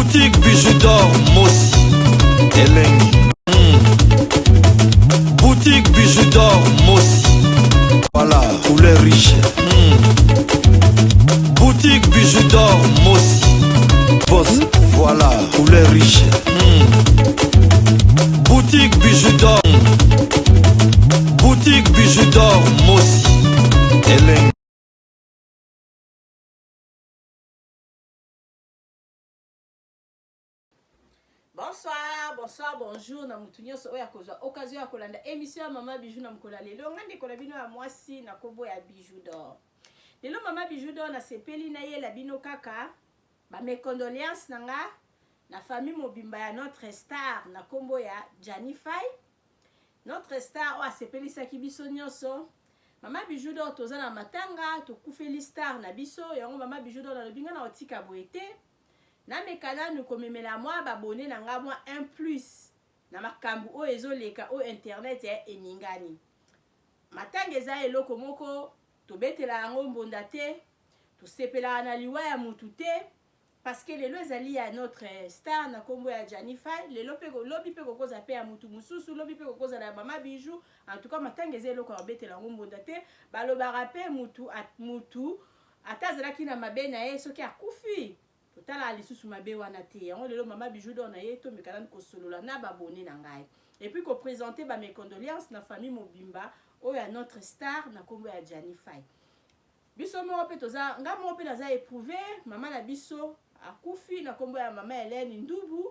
Boutique Bijou d'or Mosi Elengi. Boutique Bijou d'or Mosi. Voilà, couleur riche. Boutique Bijou d'or Mosi. Boss, voilà, couleur riche. Boutique Bijou d'or. Boutique Bijou d'or Mosi. Elengi. Bonsoir, bonsoir, bonjour na mutu nyonso oyo akozwa occasion ya kolanda émission ya Mama Bijou na mokolo ya lelo. Nga ndeko na bino ya mwasi na kombo ya Bijou d'or. Lelo Mama Bijou d'or nasepeli nayela bino kaka ba mes condoléances na nga na famille mobimba ya notre star na kombo ya Gianni Fay. Notre star oyo asepelisaki biso nyonso. Mama Bijou d'or, toza na matanga, tokufeli star na biso. Yango Mama Bijou d'or nalobi nga na otika boye te. Nameka nanu komemela mwa babone na nga mwa un plus na makambo oyo ezoleka, oyo internet eningani. Matanga eza eloko moko tobetela yango mbonda te, tosepelaka na liwa ya mutu te, parce que lelo ezali ya notre star na kombo ya Gianni Fay, lelo pe lobi pe kokoza pe ya mutu mosusu, lobi pe kokozala ya Mama Bijou. En tout cas matanga eza eloko ya kobetela yango mbonda te. Balobaka pe mutu, mutu ata azalaki na mabe na ye, soki akufi totalaka lisusu mabe wana te. Yango lelo Mama Bijou d'or na ye tomeka nanu kosolola na babone na ngai et puis kopresenter ba mes condoléances na famille mobimba oyo ya notre star na kombo ya Gianni Fay. Biso moko pe toza, nga moko pe naza éprouvé. Mama na biso akufi na kombo ya Mama Hélène Ndubu,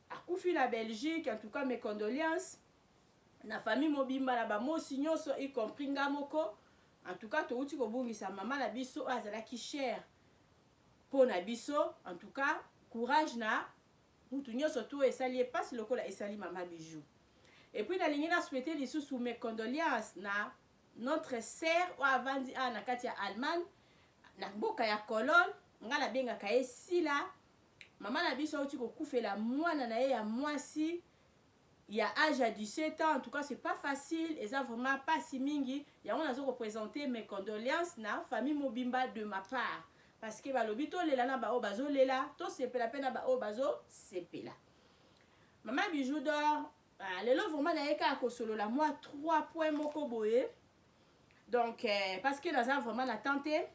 akufi na Belgique. En tout cas mes condoléances na famille mobimba, na bamosi nyonso, y compris nga moko. En tout cas touti kobungisa mama na biso oyo azalaki cher mpo na biso. En tout cas courage na mutu nyonso to esali ye mpasi lokola esali Mama Bijou. Et puis nalingi na souhaiter lisusu mes condoléances na notre sœur oyo avandi awa na kati ya Allemagne, na mboka ya Cologne. Nga nabengaka ye Sila. Mama na biso auti kokufela mwana na ye ya mwasi ya âge ya 17 ans. En tout cas c'est pas facile, eza vraiment pasi mingi. Yango nazo koprésenter mes condoléances na famille mobimba de ma part, parce que balobi tolela na baoyo bazolela, tosepela mpe na baoyo bazosepela. Mama Bijou d'or, ah, lelo vraiment naye kaka kosolola mwa 3 points moko boye. Donc parce que naza vraiment na temps te,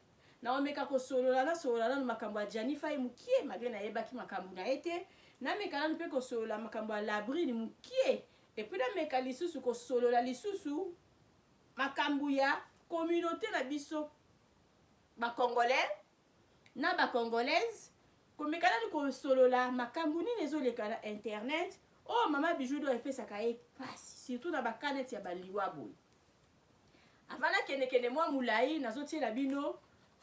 naomeka kosolola, nasolola nanu makambo ya Gianni Fay mokie, malgré nayebaki makambo na ye te. Nameka nanu mpe kosolola makambo ya Labrine mokie, et puis nameka lisusu kosolola lisusu makambo ya communauté na biso bacongolais na bacongolaise. Komeka nanu kosolola makambo nini ezoleka na internet oyo Mama Bijou d'or epesaka ye pasi, surtout na bakaneti ya baliwa boye. Avant nakendekende mwa molai, nazotiela bino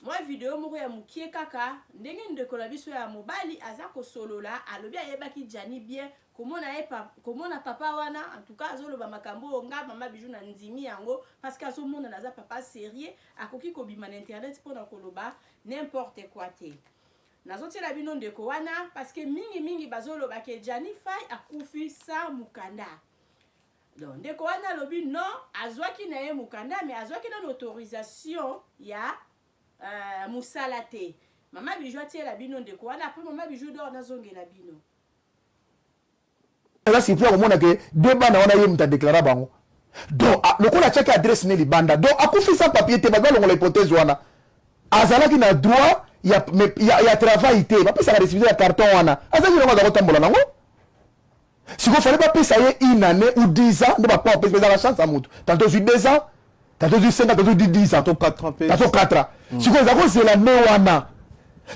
mwa video moko ya mokie kaka ndenge ndeko na biso ya mobali aza kosolola. Alobi ayebaki Gianni bien, komona ye komona papa wana. En tout cas azoloba makambo oyo nga Mama Bijou na ndimi yango, parce que azomonana aza papa sérieux, akoki kobima na internet mpona koloba n'importe quoi te. Nazotiela bino ndeko wana parce que mingimingi bazoloba ke Gianni Fay akufi sans mokanda. Donc ndeko wana alobi non, azwaki na ye mokanda, mais azwaki nano autorisation ya mosala te. Mama Bijou atiela bino ndeko wana, après Mama Bijou d'or nazongela bino. Eza surpris akomona ke deux bana wana ye moto adeklara bango. Donc lokola atiaki adresse ne libanda, donc akufi sans papier te. Bato balongola hypothèse wana. Azalaki na droit ya travail te. Bapesaka récépissé ya carton wana, azalaki nango, aza kotambola nango. Sikoyo fallait bapesa ye une année ou 10 ans nde bapa bapesa. Ezaka chance ya motu, tantôt ozwi 2 ans, tantôt ozwi 5 ans, tantôt ozwi 10 ans. Tantôt 4 ans mpe. Tantôt 4 ans. Sikoyo eza kozela nde wana.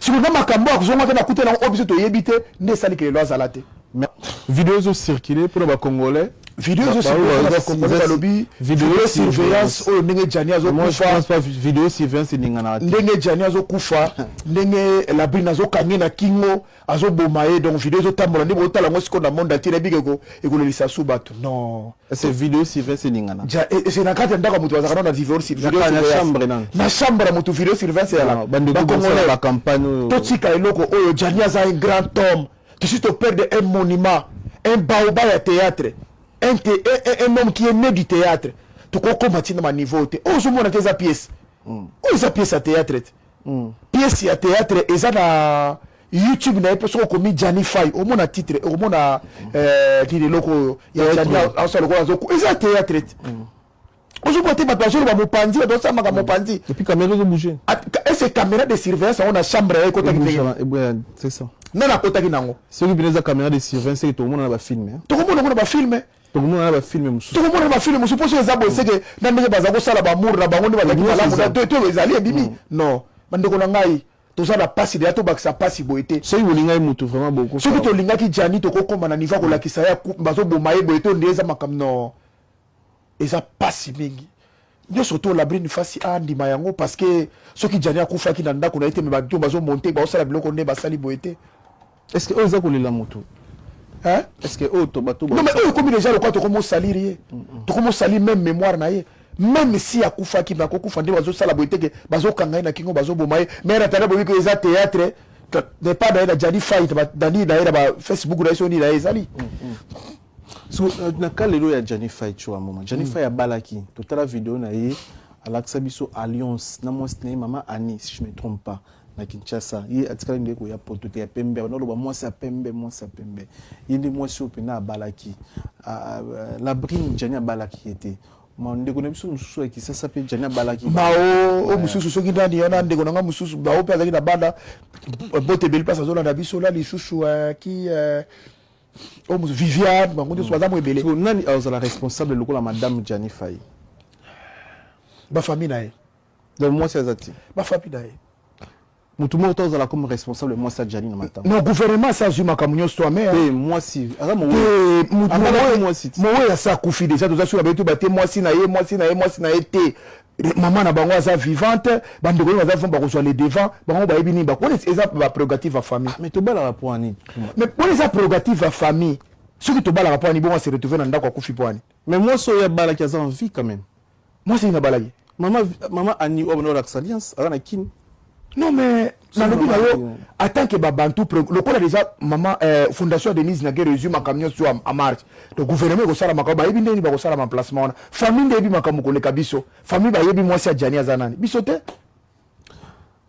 Sikoyo na makambo akozongaka na kuta nango oyo biso toyebi te nde esaliki lelo azala te. Mais vidéo ezocircule mpona bacongolais. Video ezocircule, balobi video surveillance oyo ndenge Gianni azokufa. Video surveillance eninganaka te. Ndenge Gianni azokufa, ndenge Labrine azokange na kingo, azoboma ye. Donc video ezotambola nde botala yango sikoyo na monde entier. Nayebi ke ekolelisa su bato non. C'est vidéo surveillance eningana. C'est na kati ya ndako ya moto bazalaka nano na video surveillance. Na chambre ya moto video surveillance eyalaka. Bacampagne oyo. Totika eloko oyo. Gianni aza un grand homme. Tosi toperdre un monument, un baobab ya théâtre, un homme qui est né du théâtre. Tokokoma ntina maniveau te oyo ozomona te. Eza pièce oyo, eza pièce ya théâtre te. Pièce ya théâtre eza na YouTube na ye mpe soki okomi Gianni Fay, omona titre, okomona nini, eloko oyo ya Gianni asala lokola azoko, eza théâtre te. Ozomona te, bato bazoloba mopanzi, bato basalamaka mopanzi. Et puis caméra ezobouge. Ese caméra de surveillance yango na chambre ya ye ekotaki ndenge? C'est ça. Nani akotaki nango? Soki mpena eza caméra de surveillance, seke tokomona na bafilm. Tokomona yango na bafilm. Tokomona na bafilm mosusu. Tokomona na bafilm mosusu, mposo eza boye, seke na ndenge baza kosala bamour na bango nde bazalaki malamu na to ezali ebimi. Non, bandeko na ngai, toza na pasi deya, tobakisa pasi boye te. Soki bolingaki motu vraiment boko Soki tolingaki Gianni, tokokóma na niveau ya kolakisa ye bazoboma ye boye to nde eza makambo. Non, eza pasi mingi nyonso to Labrine Fasi andima yango, parce que soki Gianni akufaki na ndako na ye te, me bato bazomonte, baosala biloko nde basali boye te. Est ce que oyo eza kolela motu? Hein? Est ce que oyo to bato Non, mais oyo ekomi déjà lokola tokomosalir ye, tokomosalir même mémoire na ye. Même si akufaki, me akokufa nde bazosala boye te ke bazokanga ye na kingo, bazoboma ye. Mais natala boyebi ke eza théâtre ne pas na ye na Gianni Fay nani na ye na bafacebook na ye, so nini na ye ezali. So, na ka lelo ya Gianni Fay, tsoa moma Gianni Fay abalaki, totala video na ye, alakisa biso alliance na mwasi na ye, mama Annie, si je me trompe pas, na Kinshasa. Ye atikali nde koya poto te. Ya pembe, bana oloba mwasi ya pembe, mwasi ya pembe, ye nde mwasi oyo mpena abalaki. Labrine, Gianni abalaki ye te. Ma ndeko na biso mosusu ya Kisasa mpe, Gianni abalaki. Mao oyo mosusu, soki nani wana, ndeko na nga mosusu bao mpe azalaki na bana bote ebele, place azolanda biso la lisusu ki oyo mosusu Viviane, bango nyonso baza mo ebele. So, nani azala responsable lokola madame Gianni Fay? Bafamille na ye. Donc mwasi aza te? Bafamille na ye. Motu moko to azala comme responsable mwasi ya Gianni na matanga? Non, gouvernement asi azwi makambo nyonso to ame. Te, mwasi aza mowe, mwasi te. Mowe asi akufi déjà. Toza soki bayebi to bate mwasi na ye, mwasi na ye, mwasi na ye te. Mama na bango aza vivante, bandeko oyo baza vivant, bakozwa le devant. Bango bayebi nini wana eza baprérogative ya famille. Mais tobalaka mpo ani? Mais wana eza prérogative ya famille. Soki tobalaka mpo ani, bongo ase retrouve na ndako, akufi mpo ani? Mais mwasi oyo abalaki aza en vie quand même. Mwasi nini abalaki? Mama Ani oyo bana olakisa alliance, aza na Kini. Non, mais nalobi na yo, en tant que babantu, lokola déjà mama fondation ya Denise Nagero ezwi makambo nyonso en marche, donc gouvernement ekosala makambo, bayebi ndenge nini bakosala emplacement wana. Famille nde yebi makambo koleka biso. Famille bayebi mwasi ya Gianni aza nani, biso te.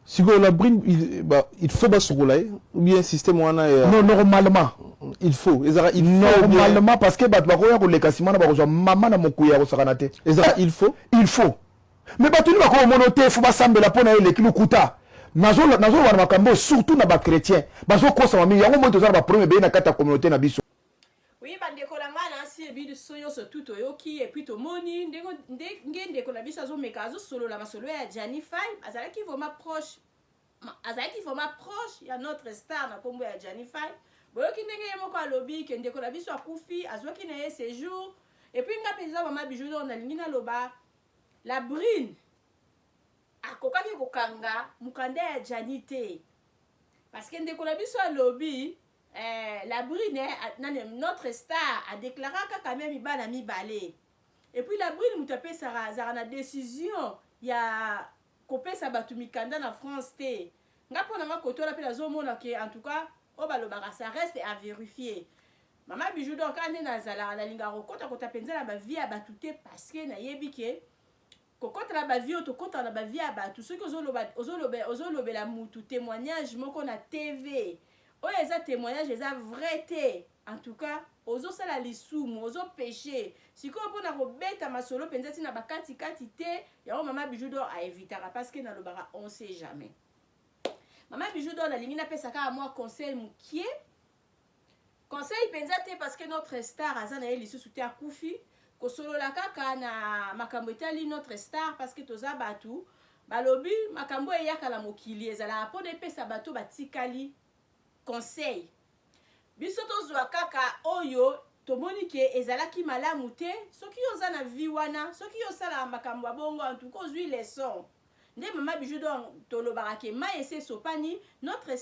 Sikoyo Labrine, il faut basokola ye ou bien système wana ya Non, normalement Il faut ezalaka, il faut normalement, parce que bato bakoya koleka nsima na bakozwa mama na mokuya ya kosakana te. Ezalaka il faut. Il faut, mais bato nini bakomona te, faut basambela mpo na ye, eleki lokuta. Nazoloba na makambo oyo, surtout na bachrétien, bazokosama mingi. Yango moi toza na baproblème ebele na kati ya communauté na biso. Oui, bandeko na ngai, na nsi ebi biso nyonso tu toyoki et puis tomoni ndenge ndeko na biso azomeka, azosolola masolo ya Gianni Fay. Azalaki vraiment proche, azalaki vraiment proche ya notre star na nkombo ya Gianni Fay. Boyoki ndenge ye moko alobi ke ndeko na biso akufi, azwaki na ye séjour. Et puis nga mpenza, mama Bijou, donc nalingi naloba, Labrine akokaki kokanga mokanda ya Gianni te, parce que ndeko na biso alobi Labrine, nani, notre star adéclaraka kaka même bana mibale. Et puis Labrine moto apesaka, azalaka na décision ya kopesa bato mikanda na France te. Nga mpo na nga, kote wana mpe nazomona ke en tout cas oyo balobaka, ça reste à vérifier. Mama Bijou, donc kaka nde nazalaka, nalingaka kokotakota mpenza na bavie ya bato te, parce que nayebi ke kokɔta na bavie oyo tokɔtaka na bavie ya bato, soki ozolobela mutu témoignage moko na TV oyo eza témoignage eza vrai te, en tout cas ozosala lisumu, ozopêcher. Sikoyo mpona kobeta masolo mpenza ntina bakatikati te, yango mama Bijou d'Or aevitaka, parce que nalobaka, on sait jamais. Mama Bijou d'Or, nalingi napesa kaka mwa conseil mokie, conseil mpenza te, parce que notre star aza na ye lisusu te, akufi. Kosolola kaka na makambo etali notre star, parce que toza bato balobi makambo eyaka na mokili ezalaka mpona epesa bato batikali conseil. Biso tozwa kaka oyo tomoni ke ezalaki malamu te. Soki oza na vie wana, soki osalaka makambo ya bongo, en tout cas ozwi leçon. Nde mama Bijou, donc tolobaka ke mai esi esopani. Notre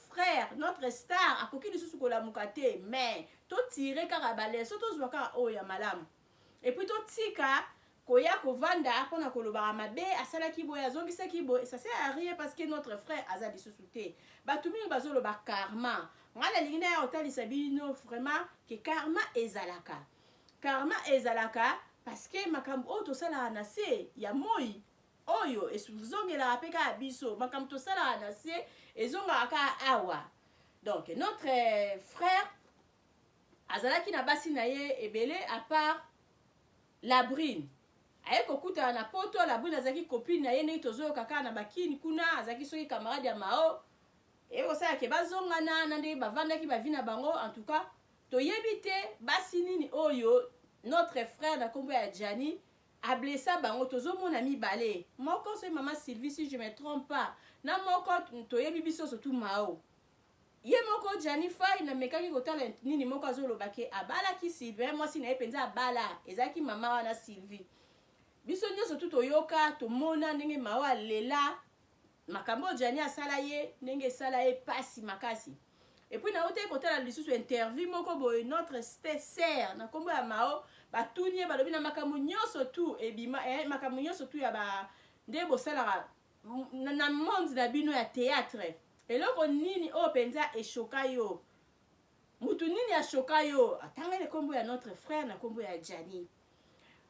frère, notre star akoki lisusu kolamuka te, mais totire kaka baleçon, tozwa kaka oyo ya malamu et puis totika koya kovanda mpona kolobaka mabe, asalaki boye, azongisaki boye. Ça sert à rien, parce que notre frère aza lisusu te. Bato mingi bazoloba karma. Ngai nalingi naya kotalisa bino vraiment ke karma ezalaka, karma ezalaka, parce que makambo oyo tosalaka na se ya moi oyo ezongelaka mpe kaka biso. Makambo tosalaka na se ezongaka kaka awa. Donc notre frère azalaki na basi na ye ebele à part Labrine. Aye kokutana na poto, Labrine azalaki copine na ye ndenge tozoyoka kaka na bakini kuna, azalaki soki camarade ya Mao. Eye kosala ke bazongana na ndenge bavandaki ba vie na bango. En tout cas toyebi te basi nini oyo notre frère na kombo ya Gianni ablessa bango. Tozomona mibale, moko soki mama Sylvie si je me trompe pas, na moko toyebi biso surtout Mao. Ye moko Gianni Fay namekaki kotala nini moko azoloba ke abalaki Sylvie, mwasi na ye mpenza abala ezalaki mama wana Sylvie. Biso nyonso tu toyoka tomona ndenge Mao alela makambo oyo Gianni asala ye, ndenge esala ye pasi makasi. Et puis nautaki kotala lisusu interview moko boye, notre sœur na kombo ya Mao batuni ye, balobi na makambo nyonso tu ebima, makambo nyonso tu ya ba nde bosalaka na monde na bino ya théâtre, eloko nini oyo mpenza eshoka yo, mutu nini ashoka yo? Atangeli kombo ya notre frère na kombo ya Gianni.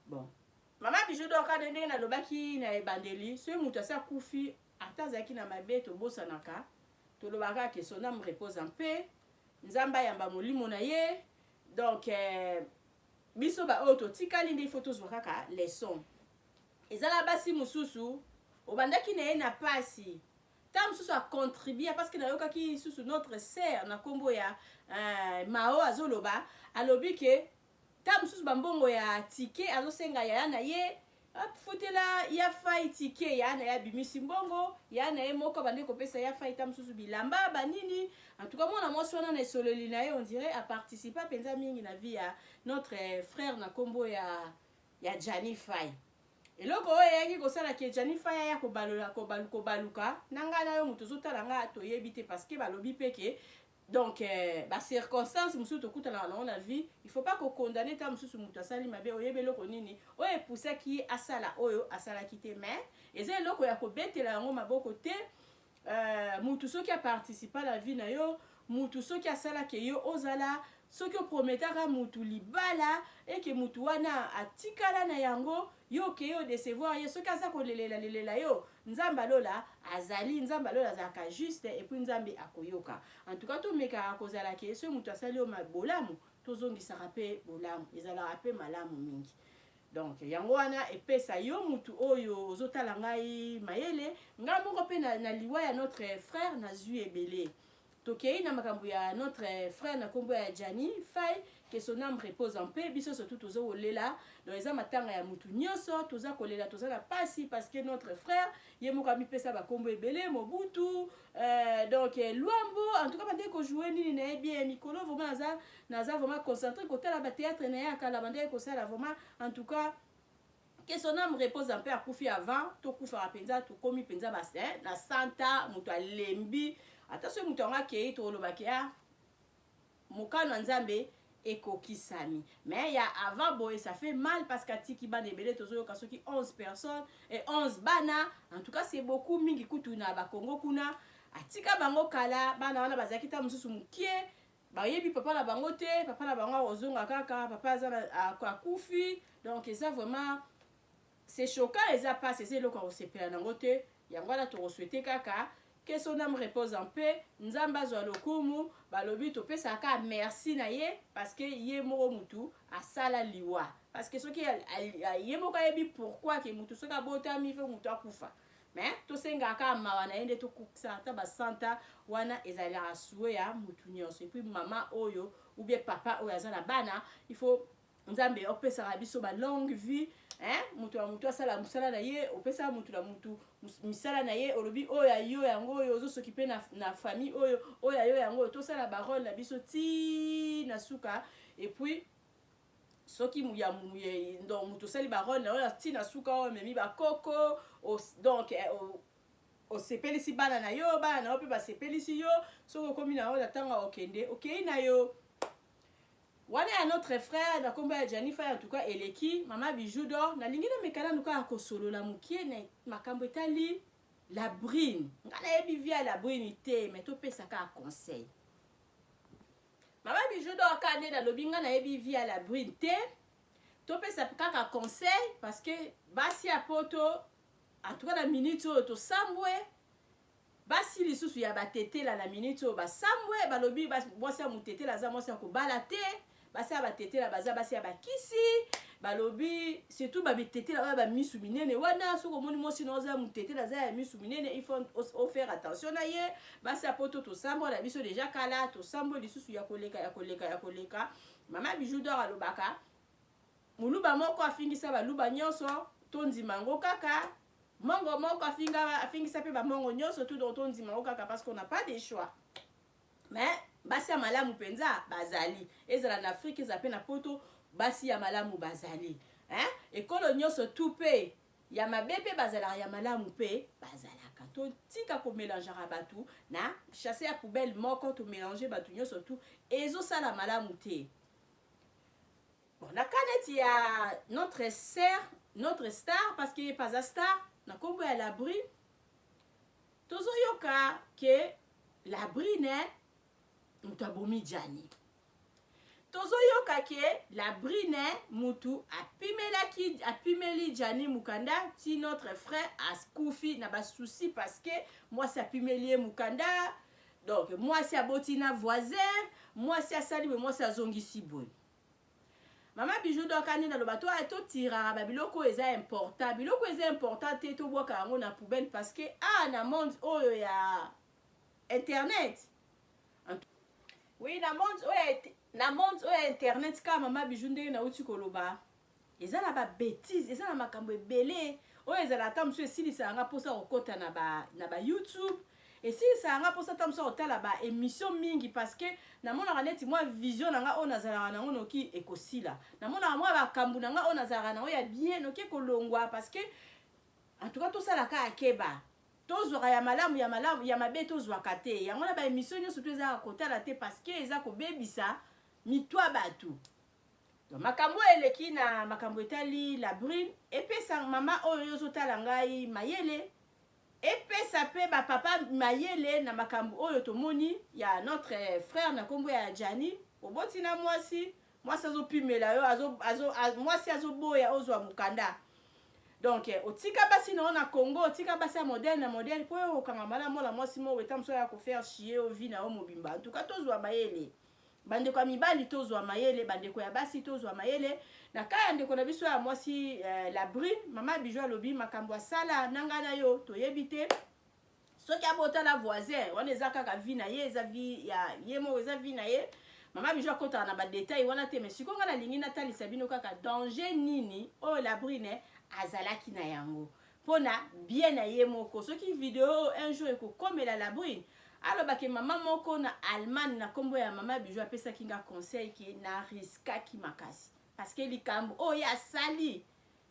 Bon, mama Bijou d'Or, kaka ndenge nalobaki na ebandeli, soki moto asi akufi, ata azalaki na mabe, tobosanaka, tolobaka ke son âme repose en paix, Nzambe ayamba molimo na ye. Donc biso baoyo totikali nde il faut tozwa kaka leçon. Ezala basi mosusu obandaki na ye na pasi, ntango mosusu acontribue, parce que nayokaki lisusu notre sœur na nkombo ya Mao azoloba, alobi ke ntango mosusu bambongo ya ticket azosenga yaya na ye afutela ya Fai ticket, ya na ye abimisi mbongo ya na ye moko, abandi kopesa ya Fai ta mosusu bilamba banini. En tout cas mwana mwasi wana na esololi na ye, on dirait aparticipa mpenza mingi na vie ya notre frère na nkombo ya Gianni Fai. Eloko oyo eyaki kosala ke Gianni Fai aya kobalola kobaluka na ngai na yo, moto ozotala ngai, toyebi te, parce que balobi mpe ke donc bacirconstance mosusu tokutanaka nango na vie, il faut pas kokondane. Ta mosusu moto asali mabe, oyebi eloko nini oyo epusaki ye asala oyo asalaki te, mais eza eloko ya kobetela yango maboko te. Mutu soki aparticipa na vie na yo, mutu soki asalaki yo ozala, soki oprometaka mutu libala eke mutu wana atikala na yango, yo okei odecevoir ye, soki aza kolelela lelela yo, Nzambe alola azali, Nzambe alola azalaka juste, et puis Nzambe akoyoka. En tout cas tomekaka kozala ke soki moto asali yo bolamu, tozongisaka mpe bolamu, ezalaka mpe malamu mingi. Donc yango wana epesa yo mutu oyo ozotala ngai mayele. Ngai moko mpe na liwa ya notre frère nazwi ebele. Tokei na makambo ya notre frère na nkombo ya Gianni Fai, que son âme repose en paix. Biso surtout toza kolela, donc eza matanga ya mutu nyonso, toza kolela, toza na pasi, parce que notre frère ye moko amipesa bakombo ebele, Mobutu, donc Lwambo. En tout cas bandeki kojouer nini na ye bien mikolo, vraiment naza vraiment concentré kotala bathéâtre na ye ya kala bandeki kosala. Vraiment, en tout cas que son âme repose en paix. Akufi avant tokufaka mpenza, tokomi mpenza na santa moto alembi. Ata soki moto yango akei, tolobaki a mokano ya Nzambe ekokisami, mais ya avant boye, ça fait mal, parce que atiki bana ebele. Tozoyoka soki 11 personnes et 11 bana, en tout cas c'est beaucoup mingi. Kutu na Bakongo kuna atika bango kala, bana wana bazalaki ta mosusu mokie, bayebi papa na bango te, papa na bango akozonga kaka, papa aza akufi. Donc eza vraiment, c'est choquant, eza mpasi, eza eloko ya kosepela nango te. Yango wana tokosouhaiter kaka que son âme repose en paix, Nzambe azwa lokumu. Balobi topesaka merci na ye, parce que ye moko mutu asala liwa, parce que soki ye moko ayebi pourquoi ke mutu soki abotami fe mutu akufa, mais tosengaka mawa na ye nde tokokisa ata basanta wana, ezalaka souhait ya mutu nyonso. Et puis mama oyo ou bien papa oyo aza na bana, il faut Nzambe opesaka biso balongue vie, hein? Moto ya motu asala mosala na ye, opesaka motu na motu misala na ye, olobi oyo ya yo yango oyo ozosoki mpe na famille oyo, oyo ya yo yango oyo, tosala barole na biso ti na suka. Et puis soki ya donc moto osali barole na oyo ti na suka, oyo omemi bakoko, donc osepelisi bana na yo, bana na yo mpe basepelisi yo. Soki okomi na yo na ntango okende, okei na yo. Wana ya notre frère na nkombo ya Gianni Fai. En tout cas eleki mama Bijou d'Or, nalingi nameka nanu kaka kosolola mokie na makambo etali Labrine. Ngai nayebi vie ya Labrine te, mais topesa kaka conseil. Mama Bijou d'Or, kaka nde nalobi, ngai nayebi vie ya Labrine te, topesa kaka conseil, parce que basi ya poto, en tout cas na minute oyo tosambwe. Basi lisusu ya batetela na minute oyo basambwe, balobi mwasi ya motetela aza mwasi ya kobala te. Basi ya batetela baza basi ya bakisi. Balobi surtout babitetela oyo bamisu minene wana, soki omoni mwasi na oza ya motetela, aza ya misu minene, il faut ofaire attention na ye. Basi ya Poto tosambwa na biso deja kala, tosambwe lisusu ya koleka, ya koleka, ya koleka. Mama Bijou d'Or alobaka moluba moko afingisa baluba nyonso, tondima yango kaka. Mongo moko afinga, afingisa mpe bamongo nyonso tout, donc tondima yango kaka parce qu'on n'a pas de choix. Mais basi ya malamu mpenza bazali, ezala na Afrique, ezala mpe na Poto, basi ya malamu bazali, hein? Ekolo nyonso tu mpe ya mabe mpe bazalaka, ya malamu mpe bazalaka. Totika komélangeaka bato na sachet ya poubelle moko, tomélange bato nyonso tu, ezosala malamu te. Bon, na ka neti ya notre sœur, notre star, parce que ye paza star na nkombo ya Labrune, tozoyoka ke Labrune moto abomi Djani, tozoyoka ke Labrune mutu apimelaki, apimeli Djani mokanda ti notre frère akufi na basusi, parce que mwasi apimeli ye mokanda. Donc mwasi aboti na voisin, mwasi asali boye, mwasi azongisi boye. Mama Bijou donc nde naloba to totiraka babiloko oyo eza important, biloko eza important te, tobwaka yango na poubelle, parce que a na monde oyo ya internet, oui, na monde oyo ya internet kaka, mama Bijou, ndenge nauti koloba, eza na babêtises, eza na makambo ebele oyo ezala. Ata mosusu esilisaka nga mposa kokɔta na ba YouTube, esilisaka nga mposa ata mosusu kotala baémission mingi, parce que namonaka neti mwa vision na nga oyo nazalaka nango noki ekosila, namonaka mwa bakambo na nga oyo nazalaka nango ya bien noki ekolongwa, parce que en tout cas tosalaka akeba, tozwaka ya malamu, ya malamu, ya mabe tozwaka te. Yango na baémission nyonso to ezalaka kotala te, parce que eza kobebisa mitwa bato. Donc makambo oyo eleki na makambo etali La Brune, epesa mama oyo ozotala ngai mayele, epesa mpe bapapa mayele na makambo oyo tomoni ya notre frère na nkombo ya Djani. Oboti na mwasi, mwasi azopimela yo, mwasi azoboya ozwa mokanda. Donc otika basi na yo na Congo, otika basi ya modèle na modèle mpo oyo okangama na mwana mwasi moko eta mosu oya kofaire chier yo vie na yo mobimba. En tout cas tozwa mayele, bandeko ya mibali tozwa mayele, bandeko ya basi tozwa mayele. Na ka ya ndeko na biso ya mwasi La Brune, mama Bijou alobi makambo asala na ngai na yo toyebi te. Soki abotala voisin wana, eza kaka vie na ye, eza vie ya ye moko, eza vie na ye. Mama Bijou akotaka na badétails wana te. Mais sikoyo ngai nalingi natalisa bino kaka danger nini oyo La Brune azalaki na yango mpona bien na ye moko. Soki video un jour ekokomela La Brune, alobaki mama moko na Allemagne na nkombo ya mama Bijou apesaki nga conseil ke na riskaki makasi, parce que likambo oyo asali,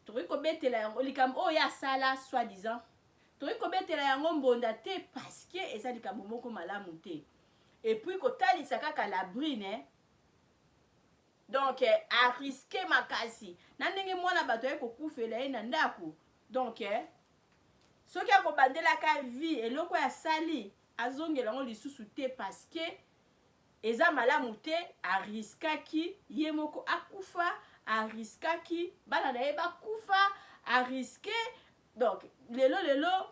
tokoki kobetela yango, likambo oyo asala soi disant, tokoki kobetela yango mbonda te, parce que eza likambo moko malamu te. Et puis kotalisa kaka La Brune donc arisquer makasi na ndenge mwana bato aye kokufela ye na ndako. Donc soki akobandelaka vie, eloko oyo asali azongela yango lisusu te, parce que eza malamu te. Ariskaki ye moko akufa, ariskaki bana na ye bakufa, arisquer. Donc lelo lelo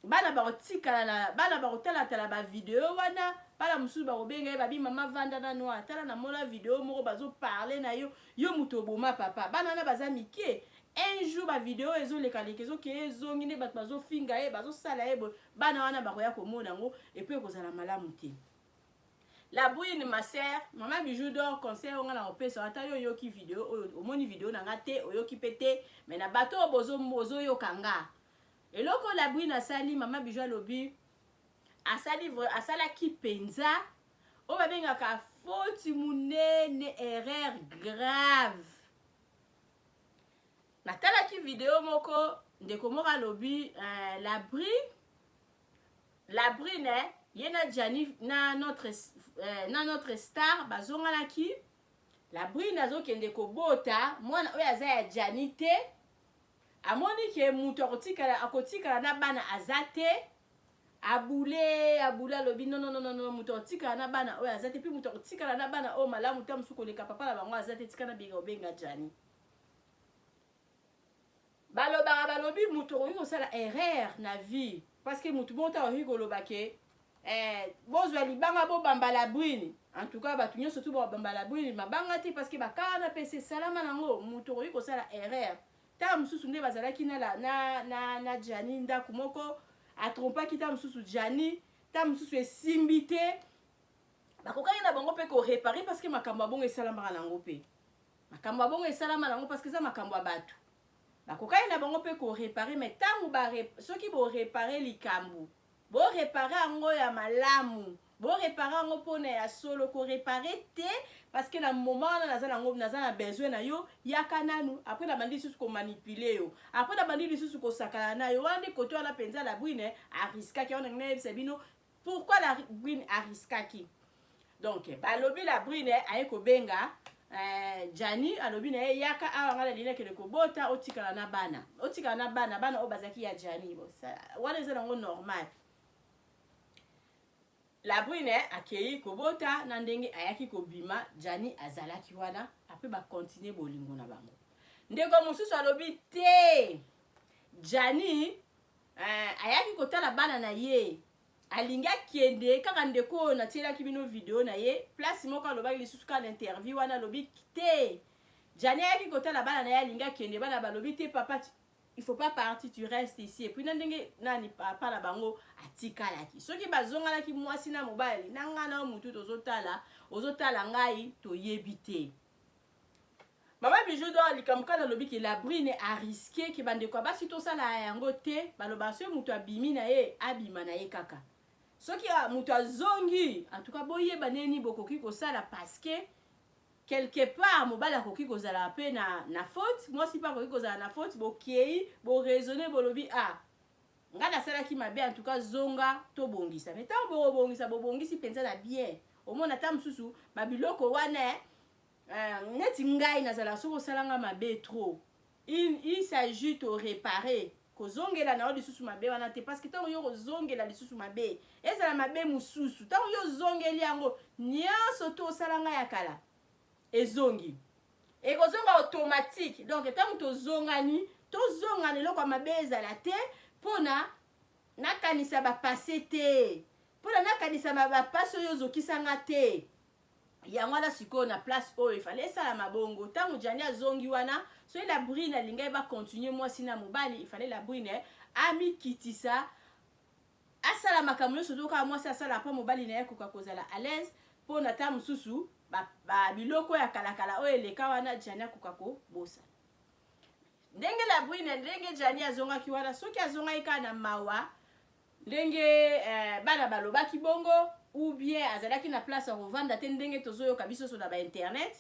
bana bakotikala na bana bakotalatala bavideo wana, bana mosusu bakobenga ye, babi: "Mama, vanda nano, atala, namona video moko bazoparler na yo, yo moto oboma papa." Bana wana baza mike. Un jour bavideo ezolekaleka, ezokeye, ezongi nde bato bazofinga ye, bazosala ye boye, bana wana bakoya komona yango, et puis ekozala malamu te. La Brune, ma sœur, mama Bijou d'Or, conseil oyo nga na kopesa, ata yo oyoki video oyo, omoni video na nga te, oyoki mpe te, mais na bato oyo bozoyoka nga, eloko La Brune asali, mama Bijou alobi asali, asalaki mpenza oyo babengaka faute monene, erreur grave. Natalaki video moko, ndeko moko alobi La Brune ye na Djani na notre star bazonganaki. La Brune azokende kobota mwana oyo aza ya Djani te. Amoni ke moto akotikala na bana aza te. Abule abule, alobi: "Non, non, non, non, moto akotikala na bana oyo aza te, mpe moto akotikala na bana oyo malamu te, mosusu koleka papa na bango aza te. Tika na benga obenga Djani." Balobaka balobi mutu okoki kosala erreur na vie parce que mutu moko te akoki koloba ke eh, bozwa libanga bobamba la brune. En tout cas bato nyonso tu bobamba la brune mabanga te parce que bakala wana mpe se esalama nango. Mutu okoki kosala erreur ntango mosusu nde bazalaki na, la, na, na, na Gianni ndako moko atrompaki ntango mosusu Gianni, ntango mosusu esimbi te, bakokaki na bango mpe korepare parce que makambo ya bongo esalamaka nango mpe makambo ya bongo esalama nango parce que eza makambo ya bato. Bakokaki na bango mpe korepare, mais ntango soki borepare likambo, borepare yango ya malamu, borepare yango mpona ya solo. Korepare te parce que na moment wana naza nango, naza na besoin na yo, yaka nanu, après nabandi lisusu komanipule yo, après nabandi lisusu kosakana na yo. Wana nde kote wana mpenza la brune ariskaki. Wana nayebisa bino pourquoi la brune ariskaki. Donc balobi la brune aye kobenga Gianni, alobi na ye yaka awa, ngai nalingi nakende kobota, otikala na bana, otikala na bana, bana oyo bazalaki ya Gianni. Bon, wana eza nango normal. La brune akei kobota, na ndenge ayaki kobima, Gianni azalaki wana. Apres bakontinue bolingo na bango. Ndeko mosusu alobi te, Gianni ayaki kotala bana na ye, alingi akende kaka. Ndeko oyo natielaki bino video na ye place moko alobaki lisusu kaka na interview wana, alobi te, Gianni ayaki kotala bana na ye, alingi akende, bana balobi te, papa, il faut pas partir, tu restes ici. Et puis na ndenge nani papa na bango atikalaki, soki bazonganaki mwasi na mobali na ngai na yo mutu tozotala, ozotala ngai, toyebi te. Mama Bijou d'Or, likambo kaka nalobi ke la brune arisque ke bandeko ya basi tosala yango te. Balobaka soki moto abimi na ye, abima na ye kaka. Soki moto azongi, en tout cas boyeba nini bokoki kosala, parce que quelque part mobali akoki kozala mpe na faute, mwasi mpe akoki kozala na faute. Bokei boraisonne, bolobi ah, ngai nasalaki mabe, en tout cas zonga tobongisa. Mais ntango bokobongisa, bobongisi mpenza na bien. Omona ata mosusu babiloko wana neti ngai nazala, soki osalanga mabe trop, il s'agit to réparer, kozongela na yo lisusu mabe wana te, parce que ntango yo kozongela lisusu mabe, ezala mabe mosusu, ntango yo ozongeli yango nyonso to osalanga ya kala, ezongi, ekozonga automatique. Donc ntango tozongani, tozongana eloko ya mabe ezala te, mpona nakanisa bapasse te, mpona nakanisa bapasi oyo ozokisanga te. Yango wana sikoyo na place oyo efale esalama bongo. Ntango Gianni azongi wana, soki la brune alingai bacontinue mwasi na mobali, efale la brune amikitisa, asala makambo nyonso to kaka mwasi asala mpo mobali na ye akoka kozala à l'aise, mpo na ta mosusu biloko ya kalakala oyo eleka wana, Gianni akoka kobosana. Ndenge la brune, ndenge Gianni azongaki wana, soki azongaki kaka na mawa ndenge bana balobaki bongo, ou bien azalaki na place ya kovanda te, ndenge tozoyoka biso so na bainternet,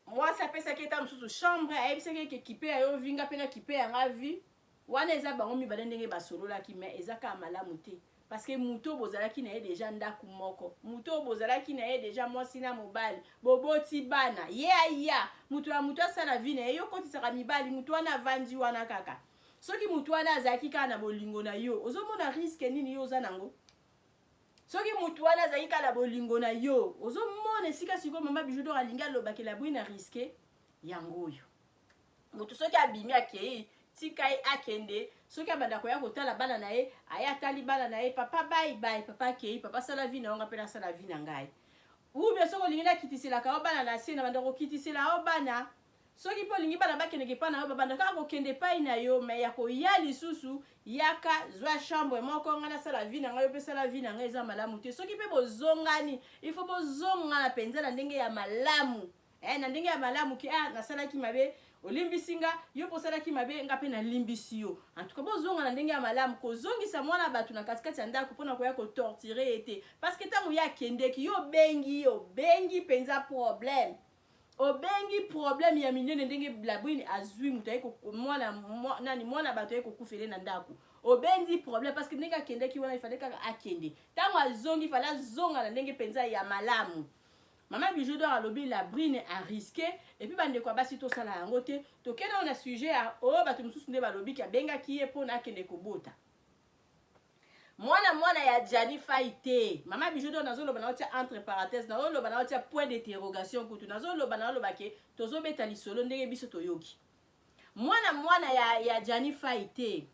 mwasi apesaki eta mosusu chambre, ayebisaki eke kipe ya yo vinga mpe na kipe yanga vi wana, eza bango mibale ndenge basololaki. Mais eza kaka malamu te, parce que moto oyo bozalaki na ye déjà ndako moko, moto oyo bozalaki na ye déjà mwasi na mobali, boboti bana, ye aya moto ya moto asala vie na ye, yo kotisaka mibali, moto wana avandi wana kaka. Soki moto wana azalaki kaka na bolingo na yo, ozomona risque nini yo oza nango? Soki motu wana azalaki kaka na bolingo na yo, ozomona esika sikoyo mama Bijou d'Or alingi alobaki la brune risque yango oyo. Motu soki abimi, akei, tika ye akende. Soki abanda koya kotala bana na ye, aye atali bana na ye, papa bye bye, papa akei, papa asala vie na yo, nga mpe nasala vie na ngai. Ou bien soki olingi nakitiselaka yo bana na se, na banda kokitisela yo bana. Soki mpe olingi bana bakendeke epai na yo, babanda kaka kokende epai na yo. Mais ya koya lisusu, yaka zwa chambre moko, ngai nasala vie na ngai, yo mpe sala vie na ngai, eza malamu te. Soki mpe bozongani, il faut bozongana mpenza na ndenge ya malamu, na ndenge ya malamu ke ah, nasalaki mabe, olimbisi nga, yo mpo osalaki mabe, nga mpe nalimbisi yo. En tout cas bozonga na ndenge ya malamu. Kozongisa mwana bato na katikati ya ndako mpona koya kotorturer ye te, parce que ntango ye akendeki, yo obengi, yo obengi mpenza problème, obengi problème ya minene. Ndenge la brune azwi moto aye mwana nani, mwana bato aye kokufele na ndako, obendi problème, parce que ndenge akendeki wana, ifale kaka akende. Ntango azongi, fale azonga na ndenge mpenza ya malamu. Mama Bijou d'Or alobi la brune arisque. Et puis bandeko ya basi, tosala yango te. Tokende na sujet ya oyo bato mosusu nde balobiki abengaki ye mpona akende kobota mwana, mwana ya Gianni Fai te. Mama Bijou d'Or, nazoloba, naotia entre parenthèse, nazoloba, naotia point d'interrogation kutu. Nazoloba, naoloba ke tozobeta lisolo ndenge biso toyoki. Mwana mwana ya, ya Gianni Fay te.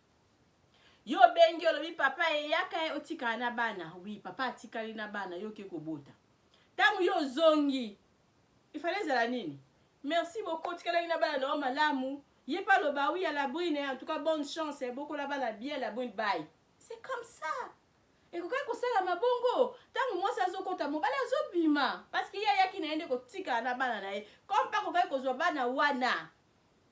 Yo obengi olobi papa eyaka ye otikala na bana. Oui, papa atikali na bana, yo oke kobota. Tango yo ozongi, il fallait ezala nini? Merci beaucoup, otikalaki na bana na yo malamu. Ye pe aloba oui à la brune, en tout cas bonne chance, bokola bana bien la brune bye. C'est comme ça. Ekokaki kosalama bongo ntango mwasi azokota mobali azobima parce que ye ayaki na ye nde kotikala na bana na ye comme mpe akokaki kozwa bana wana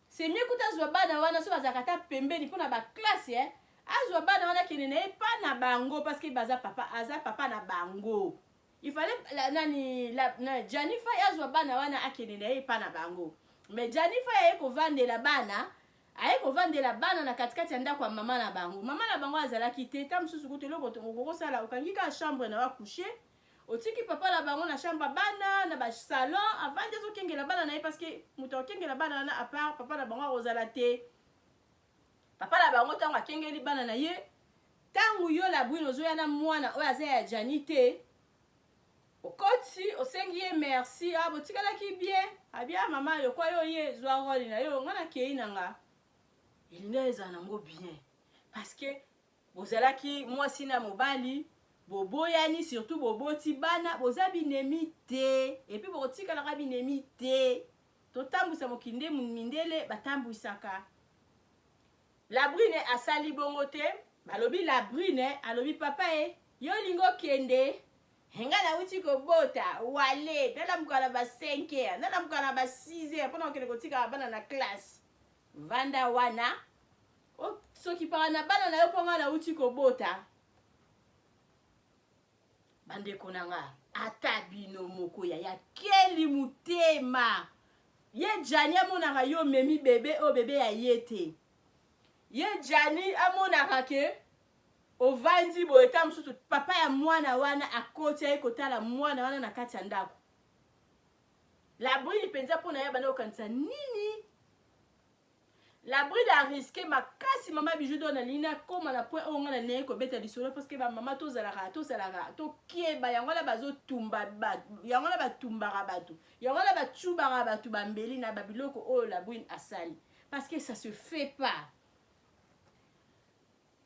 c'est mieux kuta azwa bana wana so bazalaka ata pembeni mpo na baklasse eh? azwa bana wana akende na ye pa na bango parce que baza papa aza papa na bango il fallait la, nani la, na, Gianni Fay azwa bana wana akende na ye epa na bango mais Gianni Fay aye kovandela bana aye kovandela bana na katikati ya ndako ya mama na bango mama na bango azalaki te ta mosusu kutu eloko okoki kosala okangi kaka chambre na yo akouche otiki papa na bango na chambre bana na basalon avandi azokengela bana na ye parce que moto akokengela bana wana à part papa na bango akozala te papa na bango ntango akengeli bana na ye ntango yo Labrune ozoya na mwana oyo aza ya Gianni te okoti osengi ye merci ah botikalaki bien abia mama yokwa yo ye zwa role na yo nga nakei na nga elinga ezala nango bien parce que bozalaki mwasi na mobali boboyani surtout boboti bana boza binemi te et puis bokotikalaka binemi te totambwisa mokili nde mindele batambwisaka Labrune asali bongo te balobi Labrune alobi papa e yo olingi okende nga nauti kobota wale nalamuka na ba 5 heures nalamuka na ba 6 heures mpona kokende kotika bana na classe vanda wana sokipaka na bana na yo mpo nga nauti kobota bandeko na nga ata bino moko yaya keli motema ye Gianni amonaka yo omemi bebe oyo bebe ya ye te ye Gianni amonaka ke ovandi boye ta mosusu papa ya mwana wana akoti aye kotala mwana wana na kati ya ndako Labrune mpenza mpo na ye abanda kokanisa nini Labrune arisque makasi mama Bijou do nalingi nakóma na point oyo ngai nalingi kobeta lisolo parce que bamama tozalaka tozalaka tokeba yango wana bazotumba yango wana batumbaka bato yango wana bacubaka bato bambeli na babiloko oyo Labrune asali parce que ça se fait pas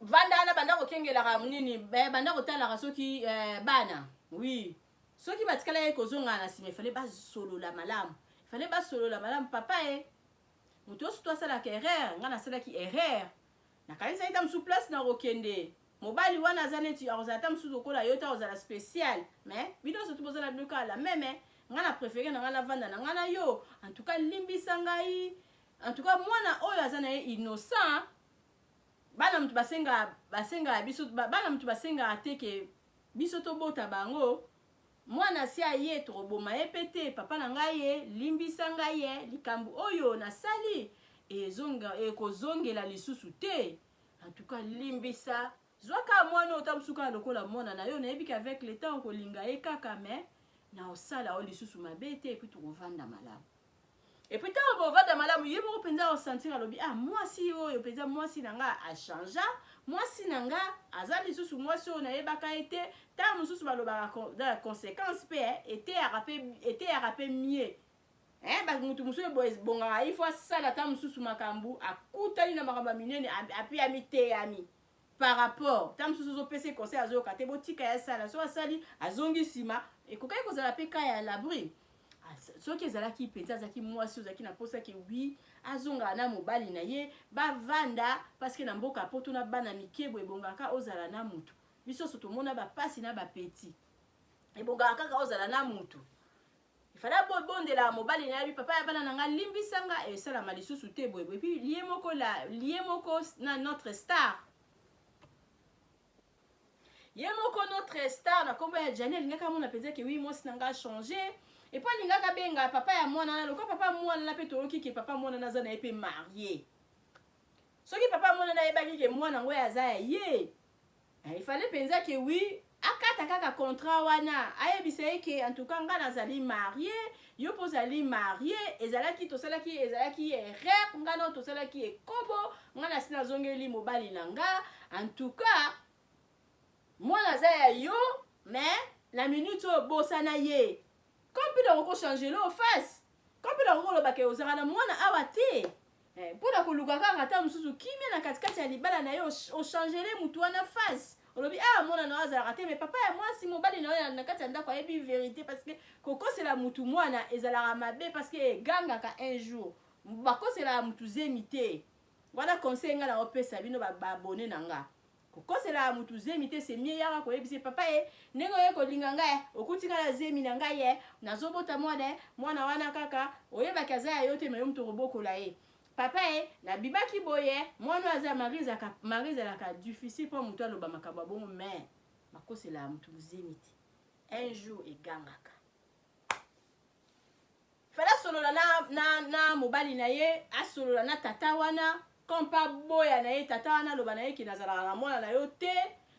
vanda wana banda kokengelaka nini banda kotalaka soki eh, bana oui soki batikala ye kozonga na nsima efale basolola malamu efale basolola malamu papa e moto nyonso to asalaka erreur ngai nasalaki erreur nakanisaki ta mosusu place na kokende mobali wana aza neti akozala ta mosusu lokola yo te akozala spécial mais bino nyonso to bozala bino kaka la même ngai na préféré na ngai navanda na ngai na yo en tout cas limbisa ngai en tout cas mwana oyo aza na ye innocent bana moto basengaka basengaka biso bana moto basengaka te ke biso tobota bango mwana si aye tokoboma ye mpe te papa na ngai ye limbisa ngai ye likambo oyo nasali ekozongela lisusu te en tout cas limbisa zwa kaka mwana oyo ta mosusu kaka lokola mwana na yo nayebi ke avec le temps okolinga ye kaka mais na osala oyo lisusu mabe te et puis tokovanda malamu et puis ntango bovanda malamu ye moko mpenza osentir alobi ah mwasi oyo mpenza mwasi na nga achangea mwasi na nga aza lisusu mwasi oyo nayebaka ye te ntango mosusu balobaka conséquence mpe eteyaka mpe mieux mutu mosusu ebongaka il faut asala ata mosusu makambo akutani na makambo ya minene api amiteyami par rapport ta mosusu ozopesa conseil azoyoka te botika ye asala so asali azongi nsima ekokaki kozala mpe ka ya Labrune soki ezalaki mpenza azalaki mwasi ozalaki na mposa ke oui azongaka na mobali na ye bavanda parce que na mboka poto na bana mike boye ebongaka ozala na mutu biso nyonso tomona bapasi na bapeti ebongaka kaka ozala na mutu ifale abondelaka mobali na yebi papa ya bana na nga limbisa nga esalama lisusu te boye boye et puis lie moko la lie moko na notre star ye moko notre star na nkombo ya Gianni alingaki amona mpenza ke oui mwasi na nga achange et puis alingaki abenga papa ya mwana na lokola papa mwana na mpe toyoki ke papa mwana na aza na ye mpe marie soki papa mwana na ayebaki ke mwana yango oyo aza ya ye il fallait mpenza ke oui akata kaka contrat wana ayebisa ye ke en tout cas nga nazali marie yo mpo ozali marie ezalaki tosalaki ezalaki erreur nga nao tosalaki ekobo nga nasi nazongeli mobali na nga en tout cas mwana aza ya yo mais na minute oyo bosana ye comme mpe nakoki kochanger lo face comme mpe nakoki koloba ke ozalaka na mwana awa te. Eh, mpo na koluka kaka ata mosusu kimia na katikati ya libala na yo, ochangele motu wana face, olobi ah, mwana na yo azalaka te. Mais papa ya mwasi, mobali na yo na kati ya ndako ayebi vérité, parce que kokosela mutu mwana ezalaka mabe, parce que egangaka un jour. Bakoselaka mutu zemi te. Wana conseil ngai na opesa bino, baabonnés na nga. Kokoselaka mutu zemi te. C'est mieux yaka koyebisa papa ye ndenge oye kolinga ngai, okuti ngai na zemi na ngai, ye nazobota mwana. Mwana wana kaka oyebaki aza ya yo te, mais yo mutu okobokola ye. Papa ye, nabimaki boye, mwana oyo aza mari. Ezalaka mari, ezalaka difficile mpo motu aloba makambo ya bongo, mais bakoselaka motu zemi te. Un jour egangaka. Fallait asolola na mobali na ye, asolola na tata wana, comme pa boya na ye. Tata wana aloba na ye ke nazalaka na mwana na yo te.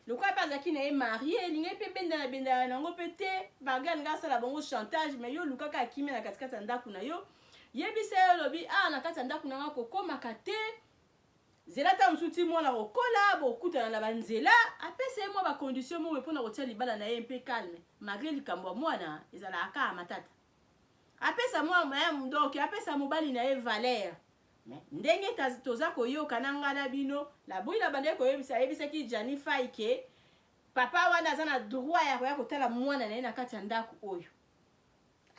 Lokola mpe azalaki na ye marié, elingi mpe bendana bendana nango mpe te. Baga alingi asala bango chantage. Mais yo olukaka akimia na katikati ya ndako na yo. Yebisa ye, olobi awa na kati ya ndako na nga kokomaka te. Nzela ta mosusu ti mwana kokola, bokutana na banzela. Apesa ye mwa bacondition moko mpona kotia libala na ye mpe calme, malgré likambo ya mwana ezalaka kaka matata. Apesa mwa, donc apesa mobali na ye valeur. Mais ndenge toza koyoka na ngai na bino, Labrune abandaki koyebisa, ayebisaki Jani Fai ke papa wana aza na droit ya koya kotala mwana na ye na kati ya ndako oyo.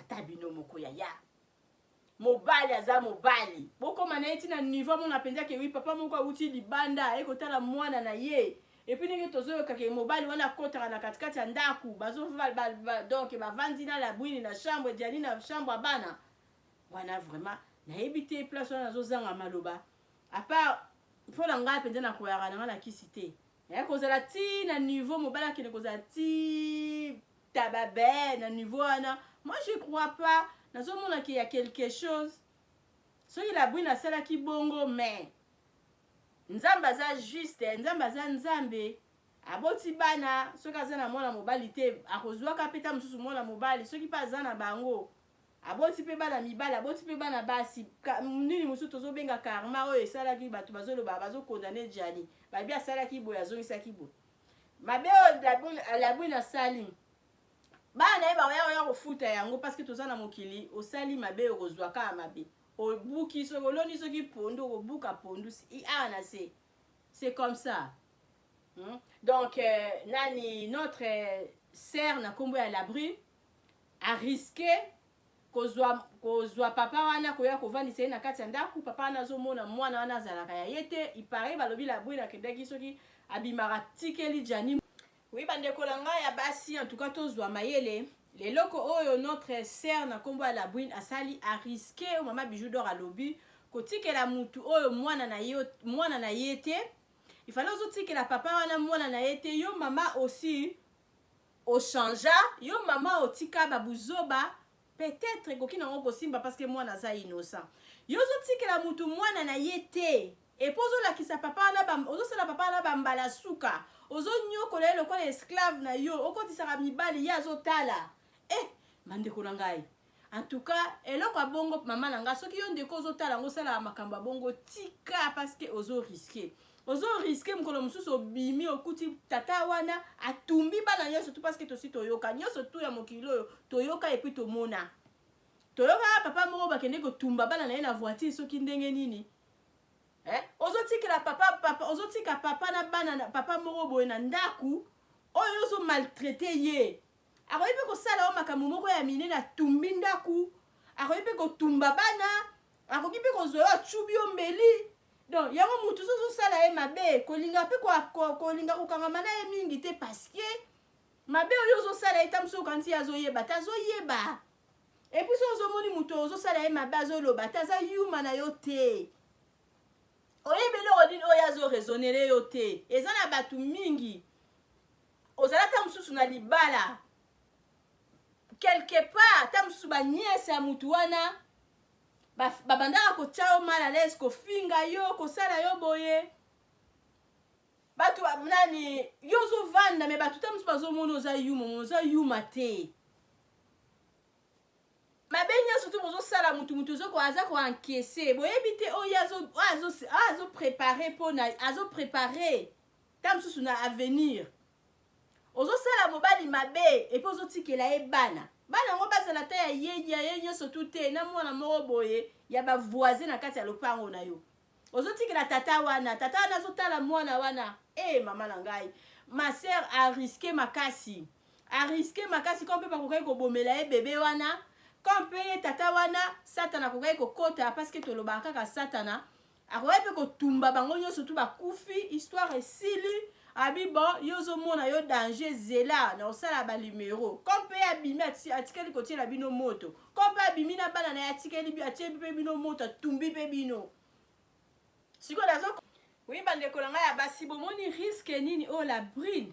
Ata bino moko, yaya, mobali aza mobali, bokóma na ye ntina niveau amona mpenza ke oui, papa moko awuti libanda aye kotala mwana na ye. Et puis ndenge tozoyoka ke mobali wana akɔtaka na katikati ya ndako, bazo ba, ba, donc bavandi na Labrune na chambre, Jani na chambre ya bana wana. Vraiment nayebi te, place wana nazozanga maloba. À part mpo na ngai mpenza, nakoyaka na ngai na kisi te. Naye kozala ti na niveau mobali akende kozala ti tababe na niveau wana, moi je crois pas. Nazomona ke ya quelque chose. Soki Labrune asalaki bongo, mais Nzambe aza juste, Nzambe aza Nzambe. Aboti bana, soki aza na mwana mobali te, akozwaka mpe ta mosusu mwana mobali. Soki mpe aza na bango, aboti mpe bana mibali, aboti mpe bana basi. Nini mosusu tozobenga karma oyo esalaki bato bazoloba, bazocondamner Jani, babi asalaki boye, azongisaki boye. Mabe oyo Labrune asali, bana na ye bakoya koya kofuta yango, parce que toza na mokili. Osali mabe, okozwa kaka mabe. Obuki, soki oloni, soki pondu, okobuka pondu awa na se. C'est comme ça, Donc nani, notre sœur na nkombo ya Labrune arisquer kozwa papa wana, koya kovandisa ye na kati ya ndako. Papa wana azomona mwana wana azalaka ya ye te. Il paraît balobi Labrune akendaki, soki abimaka, tikeli Jani. Oui, bandeko na ngai ya basi, en tout cas tozwa mayele. Leloko oyo notre sœur na nkombo ya Labrune asali, arisquer oyo mama Bijou d'Or alobi, kotikela mutu oyo mwana na ye te. Ifale ozotikela papa wana mwana na ye te. Yo mama aussi ochange, yo mama otika babuzoba, peut-être ekoki nango kosimba, parce que mwana aza innocent. Yo ozotikela mutu mwana na ye te, et puis ozolakisa papa wana, ozosala papa wana bambala suka, ozonyokola ye lokola esclave na yo, okotisaka mibali, ye azotala. Eh, bandeko na ngai, en tout cas eloko ya bongo, mama na ngai, soki yo ndeko ozotala yango, osalaka makambo ya bongo, tika, parce que ozorisquer, ozorisquer mokolo mosusu obimi, okuti tata wana atumbi bana nyonso tu. Parce que tosi toyoka nyonso tu ya mokili oyo, toyoka et puis tomona. Toyokaka papa moko bakende kotumba bana na ye na voiture, soki ndenge nini. Eh? Ozotikela papa, papa ozotika papa na bana na papa moko boye na ndako oyo, ozomaltraiter ye. Akoki mpe kosala yo makambo moko ya minene, atumbi ndako, akoki mpe kotumba bana, akoki mpe kozwa yo, acubi yo mbeli. Donc yango motu so ozosala ye mabe, kolinga mpe kolinga kokangama na ye mingi te, parce que mabe oyo ozosala ye, ta mosu okanisi ye azoyeba te, azoyeba. Et puis so ozomoni moto ozosala ye mabe azoloba te, aza yuma na yo te. Oyebi eloko nini oyo azoraisonner yo te. Eza na bato mingi, ozala ta mosusu na libala quelque part, ta mosusu banièces ya motu wana babandaka kotia yo mal à l'aise, kofinga yo, kosala yo boye. Bato nani, yo ozovanda, mais bato ta mosusu bazomona oza yuma, oza yuma te. Mabe nyonso to bozosala mutu, mutu aza koencaisser. Boyebi te oyo azopréparer mpona azopréparer ta mosusu na avenir. Ozosala mobali mabe, et puis ozotikela ye bana. Bana yango bazala ta ya ye nyonso tu te, na mwana moko boye ya bavoisin na kati ya lopango na yo. Ozotikela tata wana, tata wana azotala mwana wana. E eh, mama na ngai, ma sœur arisque makasi, arisque makasi. Ko mpe bakokaki kobomela ye bebe wana, ko mpe ye tata wana Satana akokaki kokota, parce que tolobaka kaka Satana akokaki mpe kotumba bango nyonso tu, bakufi, histoire esili. Abi bon, yo ozomona yo danger, zela na osala banumero. Ko mpe abimi, atikali kotiela bino moto. Ko mpe abimi na bana na ye, atikeli, atie mpe bino moto, atumbi mpe bino. Sikoyo nazo, oui, bandeko na ngai ya basi, bomoni risque nini oyo la brune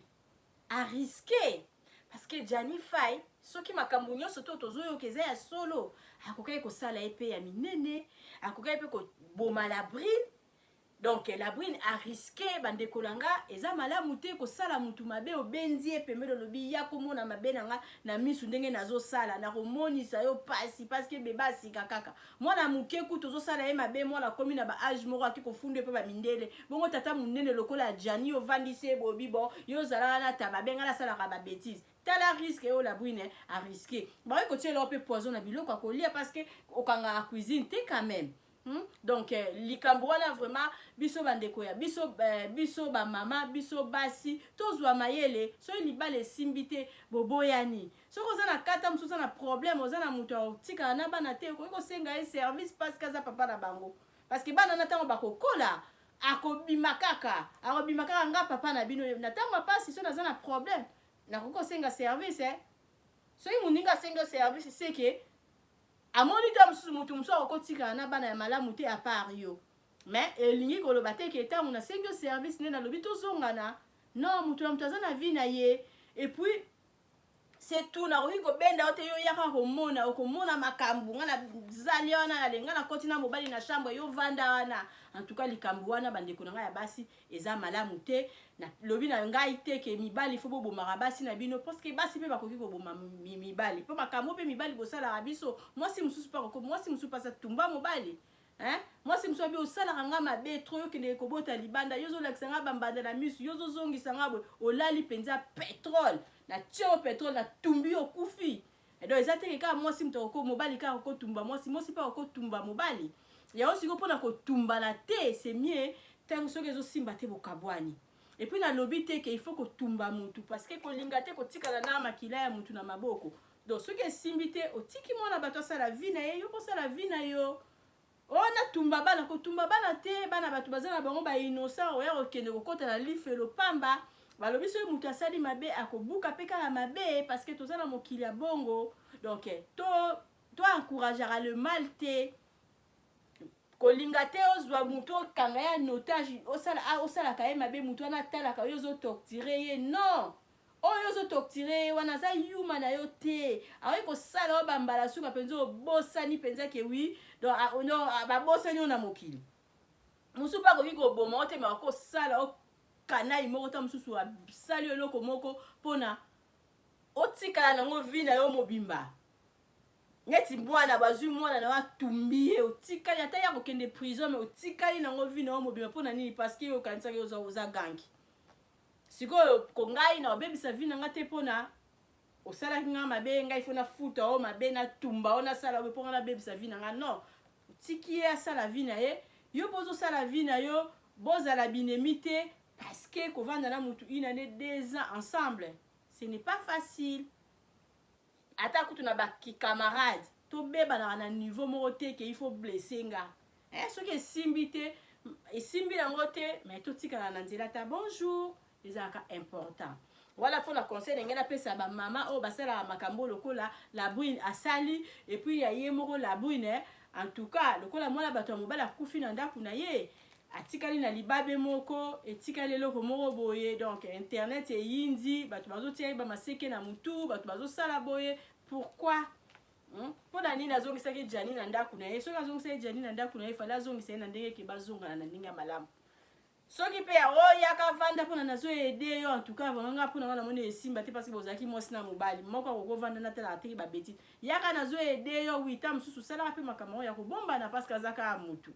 arisque? Parce que Gianni Fay, soki makambo nyonso to tozoyoka eza ya solo, akokaki kosala ye mpe ya minene, akokaki mpe koboma la brune. Donc la brune arisque. Bandeko na nga, eza malamu te kosala mutu mabe. Obenzi ye pembeni, olobi: "Ya komona mabe na nga na misu ndenge nazosala, nakomonisa yo pasi." Parce que bebe asika kaka mwana moke, kutu ozosala ye mabe. Mwana akomi na baage moko, ake kofunda ye mpe bamindele. Bongo tata monene lokola Jani, ovandisi ye bobi: "Bon, yo ozalaka na taba benga, nasalaka babêtises." Tala risque oyo la brune arisque. Bakoki kotiela mpe poison na biloko ya kolia, parce que okangaka cuisine te quand même. Donc likambo wana vraiment, biso bandeko ya biso, biso bamama, biso basi, tozwa mayele. Soki libala esimbi te, boboyani. Soki oza na kata mosusu, oza na problème, oza na moto akotikala na bana te, okoki kosenga ye service, parce que aza papa na bango. Parce que bana na ntango bakokola, akobima kaka, akobima kaka: "Nga papa na bino na ntango mapasi, so naza na problème, nakoki kosenga service, eh." Soki moninga asengi yo service, seke amoni te mosusu, motu mosusu akokotikala na bana ya malamu te à part yo. Mais elingi koloba te ke ntango nasengi yo service nde nalobi tozongana. Non, motu na moto aza na vie na ye et puis c'est tout. Nakoki kobenda yo te. Yo yaka komona, okomona makambo nga nazali wana, nalenga nakoti na mobali na chambre, yo vanda wana. En tout cas, likambo wana, bandeko na ngai ya basi, eza malamu te. Nalobi na ngai te ke mibali fo bobomaka basi na bino, parce que basi mpe bakoki koboma mibali, mpo makambo mpe mibali bosalaka biso. Mwasi mosusu mpe, mwasi mosusu mpasa tumba mobali, hein? Mwasi mosusu abi: "Osalaka nga mabe trop, yo okendeke kobota libanda, yo ozolakisa nga bambanda na misu, yo ozozongisa nga boye, olali mpenza pétrole, natie yo pétrole, natumbi yo, okufi." Donc eza teke kaka mwasi moto ako, mobali kaka kotumba mwasi, mwasi mpe akotumba mobali. Yango sikoyo, mpona kotumbana te, c'est mieux ntango soki ezosimba te, bokabwani. Et puis nalobi te ke il faut kotumba mutu, parce que kolinga te kotikala na makila ya mutu na maboko. Donc soki esimbi te, otiki mwana bato asala vie na ye, yo kosala vie na yo. Oyo natumba bana, kotumba bana te. Bana bato baza na bango bainnocent, oya kokende kokɔta na lifelo pamba. Balobi soki moto asali mabe, akobuka mpe kaka mabe, parce que toza na mokili ya bongo. Donc to encourageaka le mal te. Kolinga te ozwa motu, okanga ye en otage, osalaka ye mabe, motu wana atalaka yo ozotorturer ye. Non, oyo ozotorturer ye wana aza yuma na yo te. Akoki kosala oyo bambala suka mpenza, obosani mpenza ke oui, donc babosani oyo na mokili mosusu mpe akoki koboma o te, me akosala okanai moko ta mosusu, asali eloko moko mpona otikala nango vie na yo mobimba. Neti mwana, bazwi mwana na yo, atumbi ye, otikali, ata ya kokende prison, me otikali nango vie na yo mobimba. Mpona nini? Parce que yo okanisaki oza gangi. Sikoyo ko ngai na obebisa vie na nga te mpona osalaki nga mabe. Ngai fo nafuta o mabe, natumba o, nasala oyo mpo nga nabebisa vie na nga? Non, otiki ye asala vie na ye, yo mpo ozosala vie na yo. Bozala binemi te, parce que kovanda na mutu une année, 2 ans ensemble, ce n'est pas facile. Ata kutu na bakicamarade, tobebanaka na niveau moko te ke il faut blesser nga, eh, soki esimbi te, esimbi yango te, mais totikala na nzela, ata bonjour ezalaka important. Wala mpona conseil ndenge napesa bamama oyo basalaka makambo lokola la brune asali. Et puis ya ye moko la brune, en tout cas, lokola mwana bato ya mobali akufi na ndako na ye, atikali na libabe moko, etikali eloko moko boye. Donc internet eyindi, bato bazotia ye bamaseke na mutu, bato bazosala boye. Pourquoi? Mpo na nini azongisaki Jani na ndako na ye? Soki azongisaki Jani na ndako na ye, fallait azongisa ye na ndenge ke bazongana na ndenge ya malamu. Soki mpe oyaka vanda mpona nazoaider yo, en tout cas vraiment, nga mpona nga namoni esimba te, parce que bozalaki mwasi na mobali moko, akokovanda natalaka teki babêtises. Yaka, nazoaider yo wita mosusu, osalaka mpe makambo oyo ya kobombana, parce que aza kaka mutu,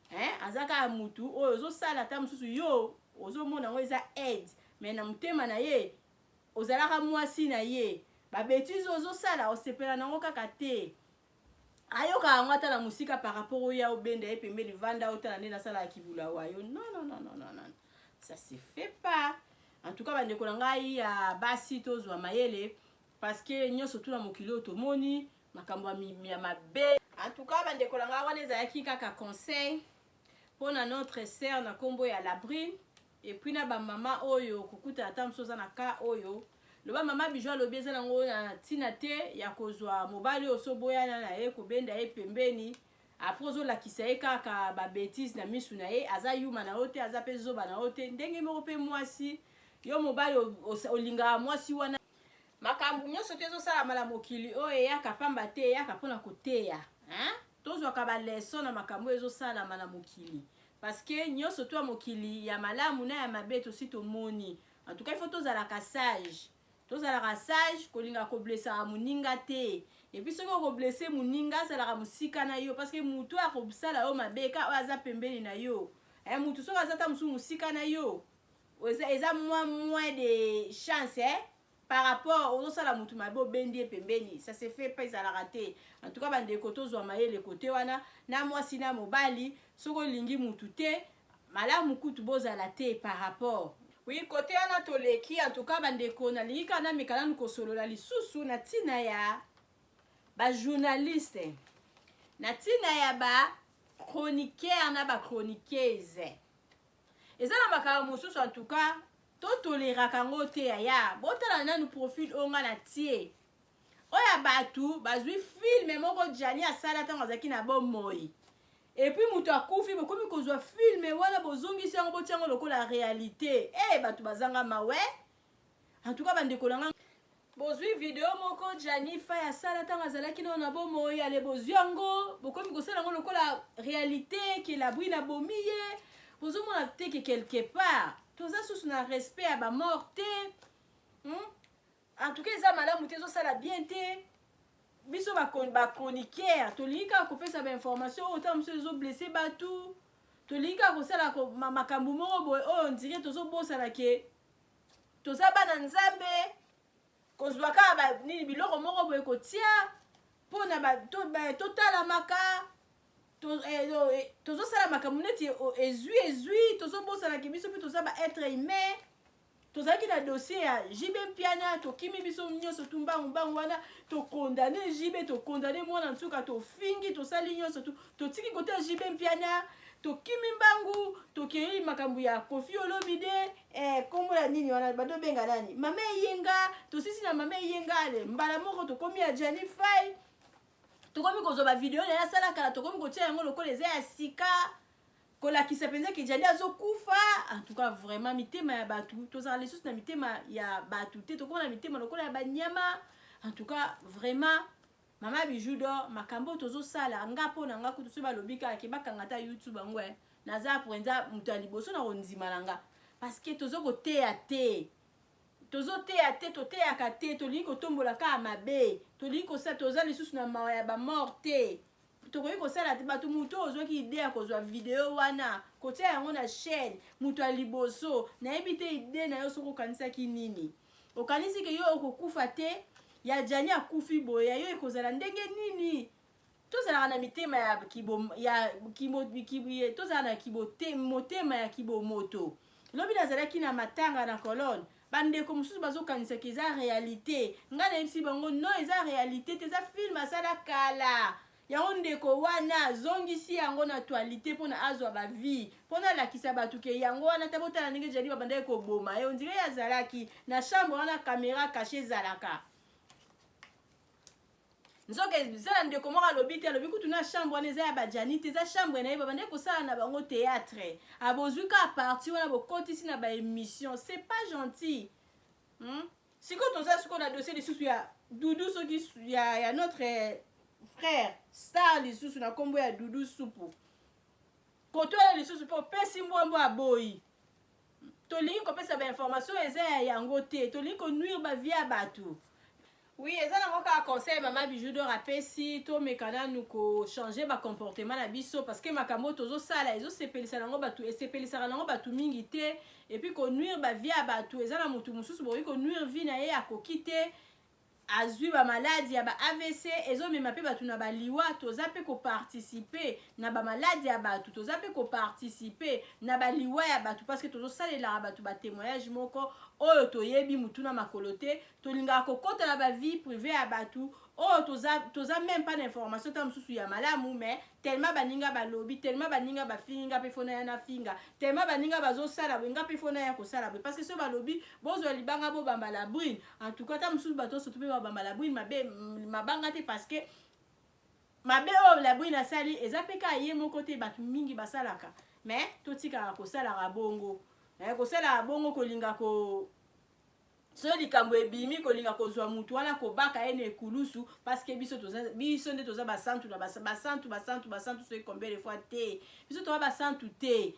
hein? Aza kaka mutu oyo ozosala. Ata mosusu yo ozomona yango eza aide, mais na motema na ye ozalaka mwasi na ye. Babêtises ozosala, osepela nango kaka te. Ayokaka yango ata na mosika par rapport oya obenda ye pembeni, vanda otala nde nasalaka kibula wayo. Non, non, non, non, non, non, ça se fait pas. En tout cas, bandeko na ngai ya basi, tozwa mayele, parce que nyonso tuna mokili oyo tomoni makambo ya mabe. En tout cas, bandeko na ngai, wana ezalaki kaka conseil mpona notre sœur na nkombo ya Labrine, et puis na bamama oyo kokuta ata mosusu oza na ka oyo loba mama Bijou alobi, eza nango na ntina te ya kozwa mobali oyo so boyana na ye, kobenda ye pembeni, après ozolakisa ye kaka babêtises na misu na ye. Aza yuma na yo te, aza mpe zoba na yo te. Ndenge moko mpe mwasi, yo mobali olingaka mwasi wana. Makambo nyonso te ezosalama na mokili oyo eyaka pamba te, eyaka mpona koteya. Tozwaka baleçon na makambo oyo ezosalama na mokili, parce que nyonso to ya mokili, ya malamu na ya mabe, tosi tomoni. En tout cas, il faut tozalaka sage, tozalaka sage, kolinga koblessaka moninga te. Et puis soki okoblesser moninga, azalaka mosika na yo, parce que motu akosala yo mabe ka oyo aza pembeni na yo. Motu soki aza ta mosusu mosika na yo, eza mwa moins de chance, eh? Par rapport ozosala motu mabe, obendi ye pembeni, ça se fait pas, ezalaka te. En tout cas, bandeko, tozwa mayele kote wana, na mwasi na mobali. Soki olingi mutu te, malamu kutu bozala te par rapport. Oui, kote wana toleki. En tout cas, bandeko, nalingi kaka nameka nanu kosolola lisusu na ntina ya bajournaliste, na ntina ya bachroniqueur na bachroniqueuse. Eza na makambo mosusu, en tout cas, totoleraka yango te. Yaya, botala nanu profil oyo nga na tie, oyo ya bato bazwi film moko Jani asala ntango azalaki na bomoi. Et puis moto akufi, bokomi kozwa film wana, bozongisi yango, botia yango lokola réalité. E bato bazanga mawe. En tout cas, bandeko na nga, bozwi video moko Jani Fai asala ntango azalaki nano na bomoi, ale bozwi yango, bokomi kosala yango lokola réalité ke Labrine abomi ye. Bozomona te ke quelque part toza susu na respect ya bamort te, En tout cas, eza malamu te, ezosala bien te. Biso bachroniqueur tolingi kaka kopesa bainformation oyo ntango mosusu ezoblesser bato. Tolingi kaka kosala makambo moko boye oyo on dirait tozobosana ke toza bana Nzambe. Kozwa kaka nini, biloko moko boye, kotia mpona totalamaka, tozosala makambo neti ezwi ezwi, tozobosanaki biso mpe toza baêtre humain. Tozalaki na dossier ya JB Mpiana, tokimi biso nyonso tu mbangu mbangu wana, tocondamner JB, tocondamner mwana nsuka, tofingi, tosali nyonso tu, totiki kote ya JB Mpiana, tokimi mbangu, tokei makambo ya Kofi Olomide, kombo ya nini wana badobenga nani, Mama Eyenga. Tosisi na Mama Eyenga, ale mbala moko tokomi ya Jani Fai, tokomi kozwa bavideo na ye asala kala, tokomi kotia yango lokola eza ya sika, kolakisa mpenza ke Jali azokufa. En tout cas, vraiment, mitema ya bato, tozala lisusu na mitema ya bato te, tokóma na mitema lokola ya banyama. En tout cas, vraiment, mama Bijou d'Or, makambo oyo tozosala, nga mpo na nga kutu, soki balobi kaka ke bakanga ta YouTube yango, naza mpenza moto ya liboso na kondima na nga, parce que toza koteya te, tozoteya te, toteyaka te. Tolingi kotombola kaka mabe, tolingi kosala, toza lisusu na mawa ya bamort te. Tokoki kosala te. Bato, moto oyo ozwaki idée ya kozwa video wana, kotia yango na chaîne, moto ya liboso, nayebi te idée na yo soki okanisaki nini. Okanisi ke yo okokufa te? Ya Jani akufi boye, ya yo ekozala ndenge nini? Tozalaka na mitema ya kibo, ya kibo, kibo, tozala na kibote, motema ya kibomoto. Lobi nazalaki na matanga na Colonne, bandeko mosusu bazokanisaka eza réalité. Ngai nayebisi bango: non, eza réalité te, eza film asala kala. Yango ndeko wana azongisi yango na actualité mpona azwa bavues, mpona alakisa bato ke yango wana ta botala ndenge Jali babandaki koboma ye. On dirait ye azalaki na chambre wana, caméra cachée ezalaka. Nzoka eza na ndeko moko alobi te, alobi kutu na chambre wana eza ya bajani te, eza chambre na ye, babandaki kosala na bango théâtre. Abozwi ka partie wana, bokotisi na baémission. C'est pas gentil, Sikoyo toza sikoyo na dossier lisusu ya Dudu, soki ya notre frère star lisusu na nkombo ya Dudu Supu. Koto wana lisusu mpe opesi mbwambwa aboyi. Tolingi kopesa bainformation eza ya yango te, tolingi konuire bavie ya bato. Oui, eza nango kaka conseil mama Bijou d'Or apesi. Tomeka nanu kochanger bacomportement na biso, parce que makambo oyo tozosala ezosepelisa nango bato, esepelisaka nango bato mingi te. Et puis konuire bavie ya bato, eza na motu mosusu bokoki konuire vie na ye, akoki te. Azui ba maladi ya ba avc ezo mema pe batu na ba liwa toza pe ko participer na ba maladi ya batu toza pe ko participer na ba liwa ya batu parce que tozo salelaka batu ba temoignage moko oyo toyebi mutu na makolo te tolingaka kokota na ba vie privee ya batu oyo toza toza meme pas na information ta mosusu ya malamu mais tellement baninga balobi tellement baninga bafingi nga pe fo naya nafinga tellement baninga bazosala boye nga pe fo naya kosala boye parce que soki balobi bozwa libanga bobamba la brune En tout cas, ta mususu bato surtout pe ba bamba la brune mabe mabanga te parce que mabe oyo la brune asali eza pe kaka ye moko te bato mingi basalaka mais totikaka kosalaka bongo eh, kosalaka bongo kolinga ko soki likambo ebimi kolinga kozwa motu wana kobaka ye na ekulusu parce que biso toza biso nde toza basantu na basantu basantu basantu soki combien de fois te biso toza basantu te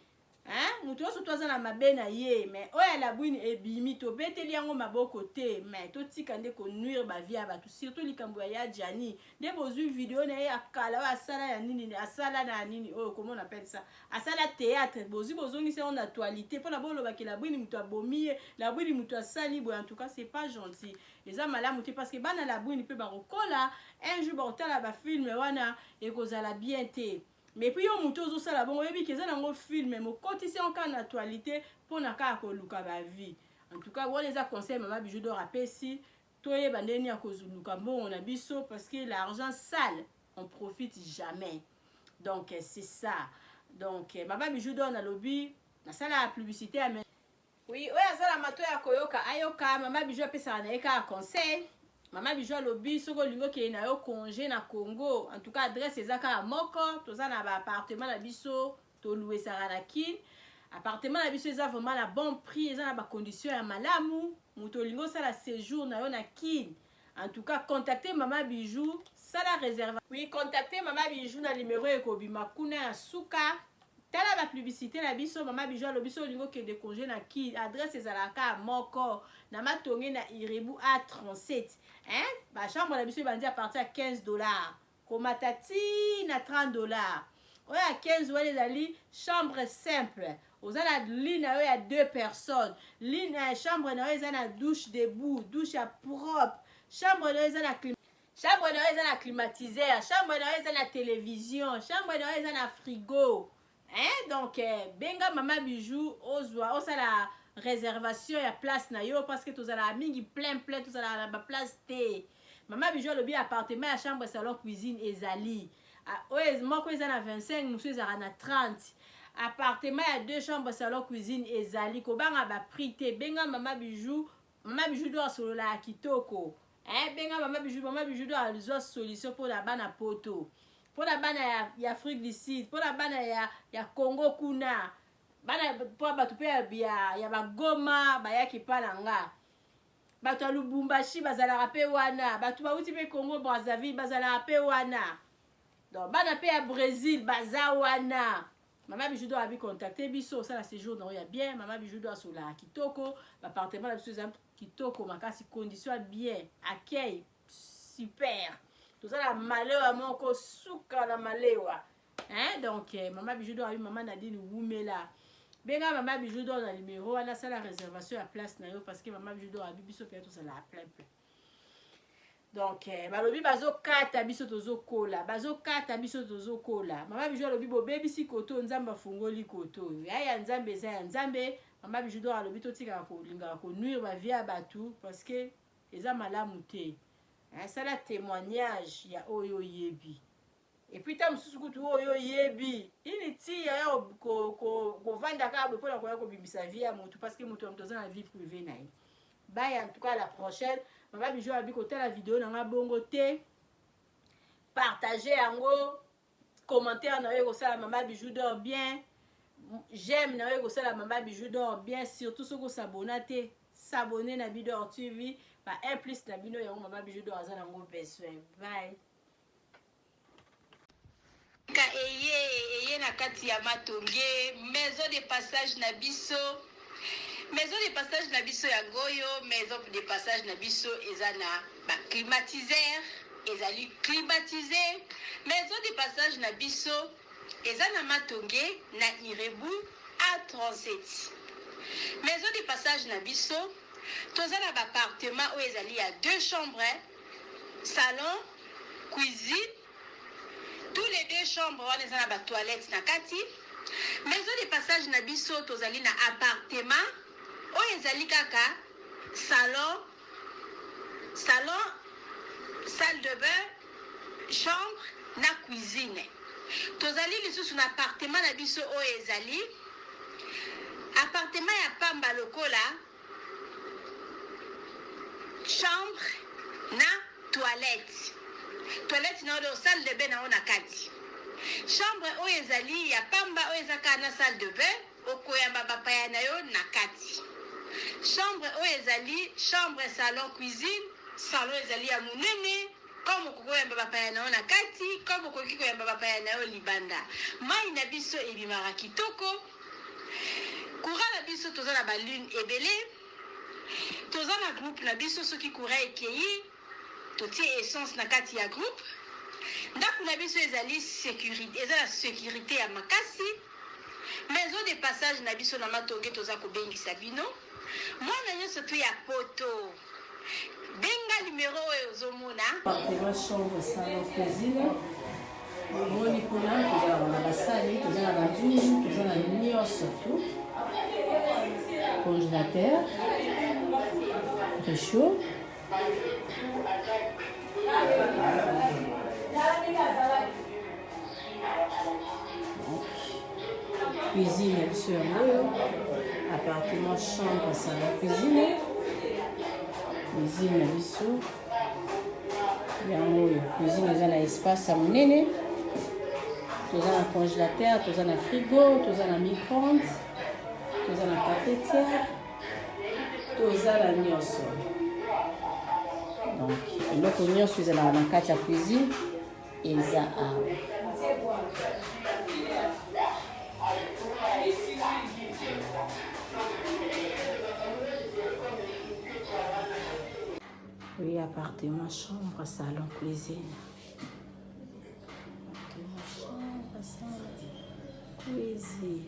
Hein? Moto nyonso to aza na mabe na ye mais oyo ya Labrune ebimi tobeteli yango maboko te mais totika nde ko nuire ba vie ya bato surtout likambo ya ya Gianni nde bozui video na ye ya kala oyo asala ya nini asala na nini oyo comment on appelle ça asala théâtre bozui bozongisi yango na actualité mpona boloba ke Labrune moto abomi ye Labrune moto asali boye en tout cas c'est pas gentil eza malamu te parce que bana Labrune mpe bakokola un jour bakotala ba film wana ekozala bien te. Mais puis yo mutu ozo sala bongo oyebi ke eza nango film mais mokotisi yango kaka na actualite pona kaka koluka ba vie. En tout cas wana eza conseil maman Bijou d'or apesi toyeba ndenge nini ya koluka mbongo na biso parce que l'argent sale on profite jamais. Donc c'est ça. Donc maman Bijou d'or nalobi nasalaka publicité ya Oui, oyo aza na matoyi ya koyoka ayoka. Mama Bijou apesaka na ye kaka conseil. Mama Bijou alobi soki olingi okende na yo congé na Congo, en tout cas adresse eza kaka moko, toza na ba appartement na biso toluesaka na Kin. Appartement na biso eza vraiment na bon prix, eza na ba conditions ya malamu. Moto olingi osala séjour na yo na Kin, en tout cas contacter Mama Bijou, sala réservation. Oui, contacter Mama Bijou na numéro ekobima kuna ya suka. Tala ba publicite na biso mama Bijou alobi soki olingi okende conge na kin adresse ezalaka kaka moko na matonge na irebu A37 hein ba chambre na biso ebandi à partir ya 15 dollars komata ti na 30 dollars oyo ya 15 wana ezali chambre simple oza na lit na yo ya deux personnes lit na chambre na yo eza na douche debout douche ya propre chambre na yo eza na Chambre na yo eza na climatiseur, chambre na yo eza na television, chambre na yo eza na frigo. Hein? Donc eh, benga mama Bijou ozwa osala réservation ya place na yo parce que tozalaka mingi plein plein tozalaka na ba place te. Mama Bijou alobi appartement ya chambre salon cuisine ezali. Ah, oyo moko eza na 25 mosusu ezalaka na 30 appartement ya deux chambres salon cuisine ezali kobanga ba prix te benga mama Bijou Mama Bijou do asololaka kitoko. Eh benga mama Bijou, mama Bijou do azwa solution pona bana poto. Pona bana ya, ya Afrique du Sud, pona bana ya, ya Congo kuna. Bana po bato pe ya, ya, ya bagoma bayaki pa na nga. Bato ya Lubumbashi bazalaka pe wana, bato bauti pe Congo Brazzaville bazalaka pe wana. Donc bana pe ya Brésil baza wana. Mama Bijou do abi contacter biso osala séjour na yo ya bien. Mama Bijou do asolaka kitoko, ba appartement na biso eza kitoko makasi, condition ya bien, accueil super. Toza na malewa moko suka na malewa. Hein? Donc eh, Mama Bijou do abi Mama Nadine wumela. Benga Mama Bijou do na numéro wana sala réservation ya place na yo parce que Mama Bijou do abi biso pe tozala plein plein. Donc eh, balobi bazokata biso tozokola, bazokata biso tozokola. Mama Bijou alobi bobebisi koto, Nzambe afungoli koto oyo. Ya ya Nzambe eza ya Nzambe. Mama Bijou do alobi totikaka kolingaka konuire ba vie ya bato parce que eza malamu te. Eh, sala témoignage ya oyo oyebi. Et puis ta mosusu kutu oyo oyebi ini ti ya kovanda kaka boye mpona koya kobimisa vie ya motu parce que moto ya moto aza na vie privée na ye. Bye en tout cas à la prochaine. Mama Bijou abi kotala video na nga bongo te. Partager yango, commentaire na yo ekosala Mama Bijou d'or bien. J'aime na yo ekosala Mama Bijou d'or bien surtout soki osabona te. S'abonner na Bidor TV ba 1 plus na bino yango Mama Bijou d'or aza nango besoin. Bye. Ka eye eye na kati ya matonge maison de passage na biso maison de passage na biso yango oyo maison de passage na biso eza na ba climatiseur ezali climatise maison de passage na biso eza na matonge na irebu a37 maison de passage na biso toza na ba appartement oyo ezali ya deux chambres. Salon, cuisine, tous les deux chambres wana eza na ba toilettes na kati. Maison de passage na biso tozali na appartement oyo ezali kaka salon, salon, salle de bain, chambre na cuisine. Tozali lisusu na appartement na biso oyo ezali appartement ya pamba lokola chambre na toilette. Toilette na yo salle de bain na yo na kati. Chambre oyo ezali ya pamba oyo eza kaka na salle de bain, okoyamba bapaya na yo na kati. Chambre oyo ezali chambre salon cuisine, salon ezali ya monene comme okoki koyamba bapaya na yo na kati, comme okoki koyamba bapaya na yo libanda. Mai na biso ebimaka kitoko. Courant na biso toza na ba lune ebele, toza na groupe na biso soki courant ekeyi totie essence na kati ya groupe. Ndako na biso ezali securite, eza na securite ya makasi. Maison de passage na biso na Matonge toza kobengisa bino mwana nyonso tu ya poto, benga numero oyo ozomona. Appartement, chambre, salon, cuisine. Omoni kuna tozalaka na basani, toza na banzungu, toza na nyonso tu. Congélateur, réchaud. Cuisine ya biso yango oyo, appartement, chambre, salon, cuisine. Cuisine na biso yango oyo, cuisine eza na espace ya monene. Toza na congélateur, toza na frigo, toza na micro-ondes, toza na cafetière, toza na nyonso. Donc eloko nyonso ezalaka na kati ya cuisine eza awa. Oui, appartement, chambre, salon, cuisine. Appartement, chambre, salon, cuisine.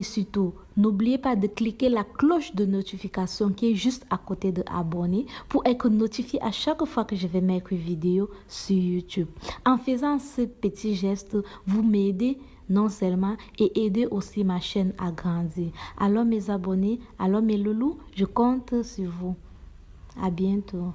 Et surtout, n'oubliez pas de cliquer la cloche de notification qui est juste à côté de abonner pour être notifié à chaque fois que je vais mettre une vidéo sur YouTube. En faisant ce petit geste, vous m'aidez non seulement et aidez aussi ma chaîne à grandir. Alors mes abonnés, alors mes loulous, je compte sur vous. À bientôt.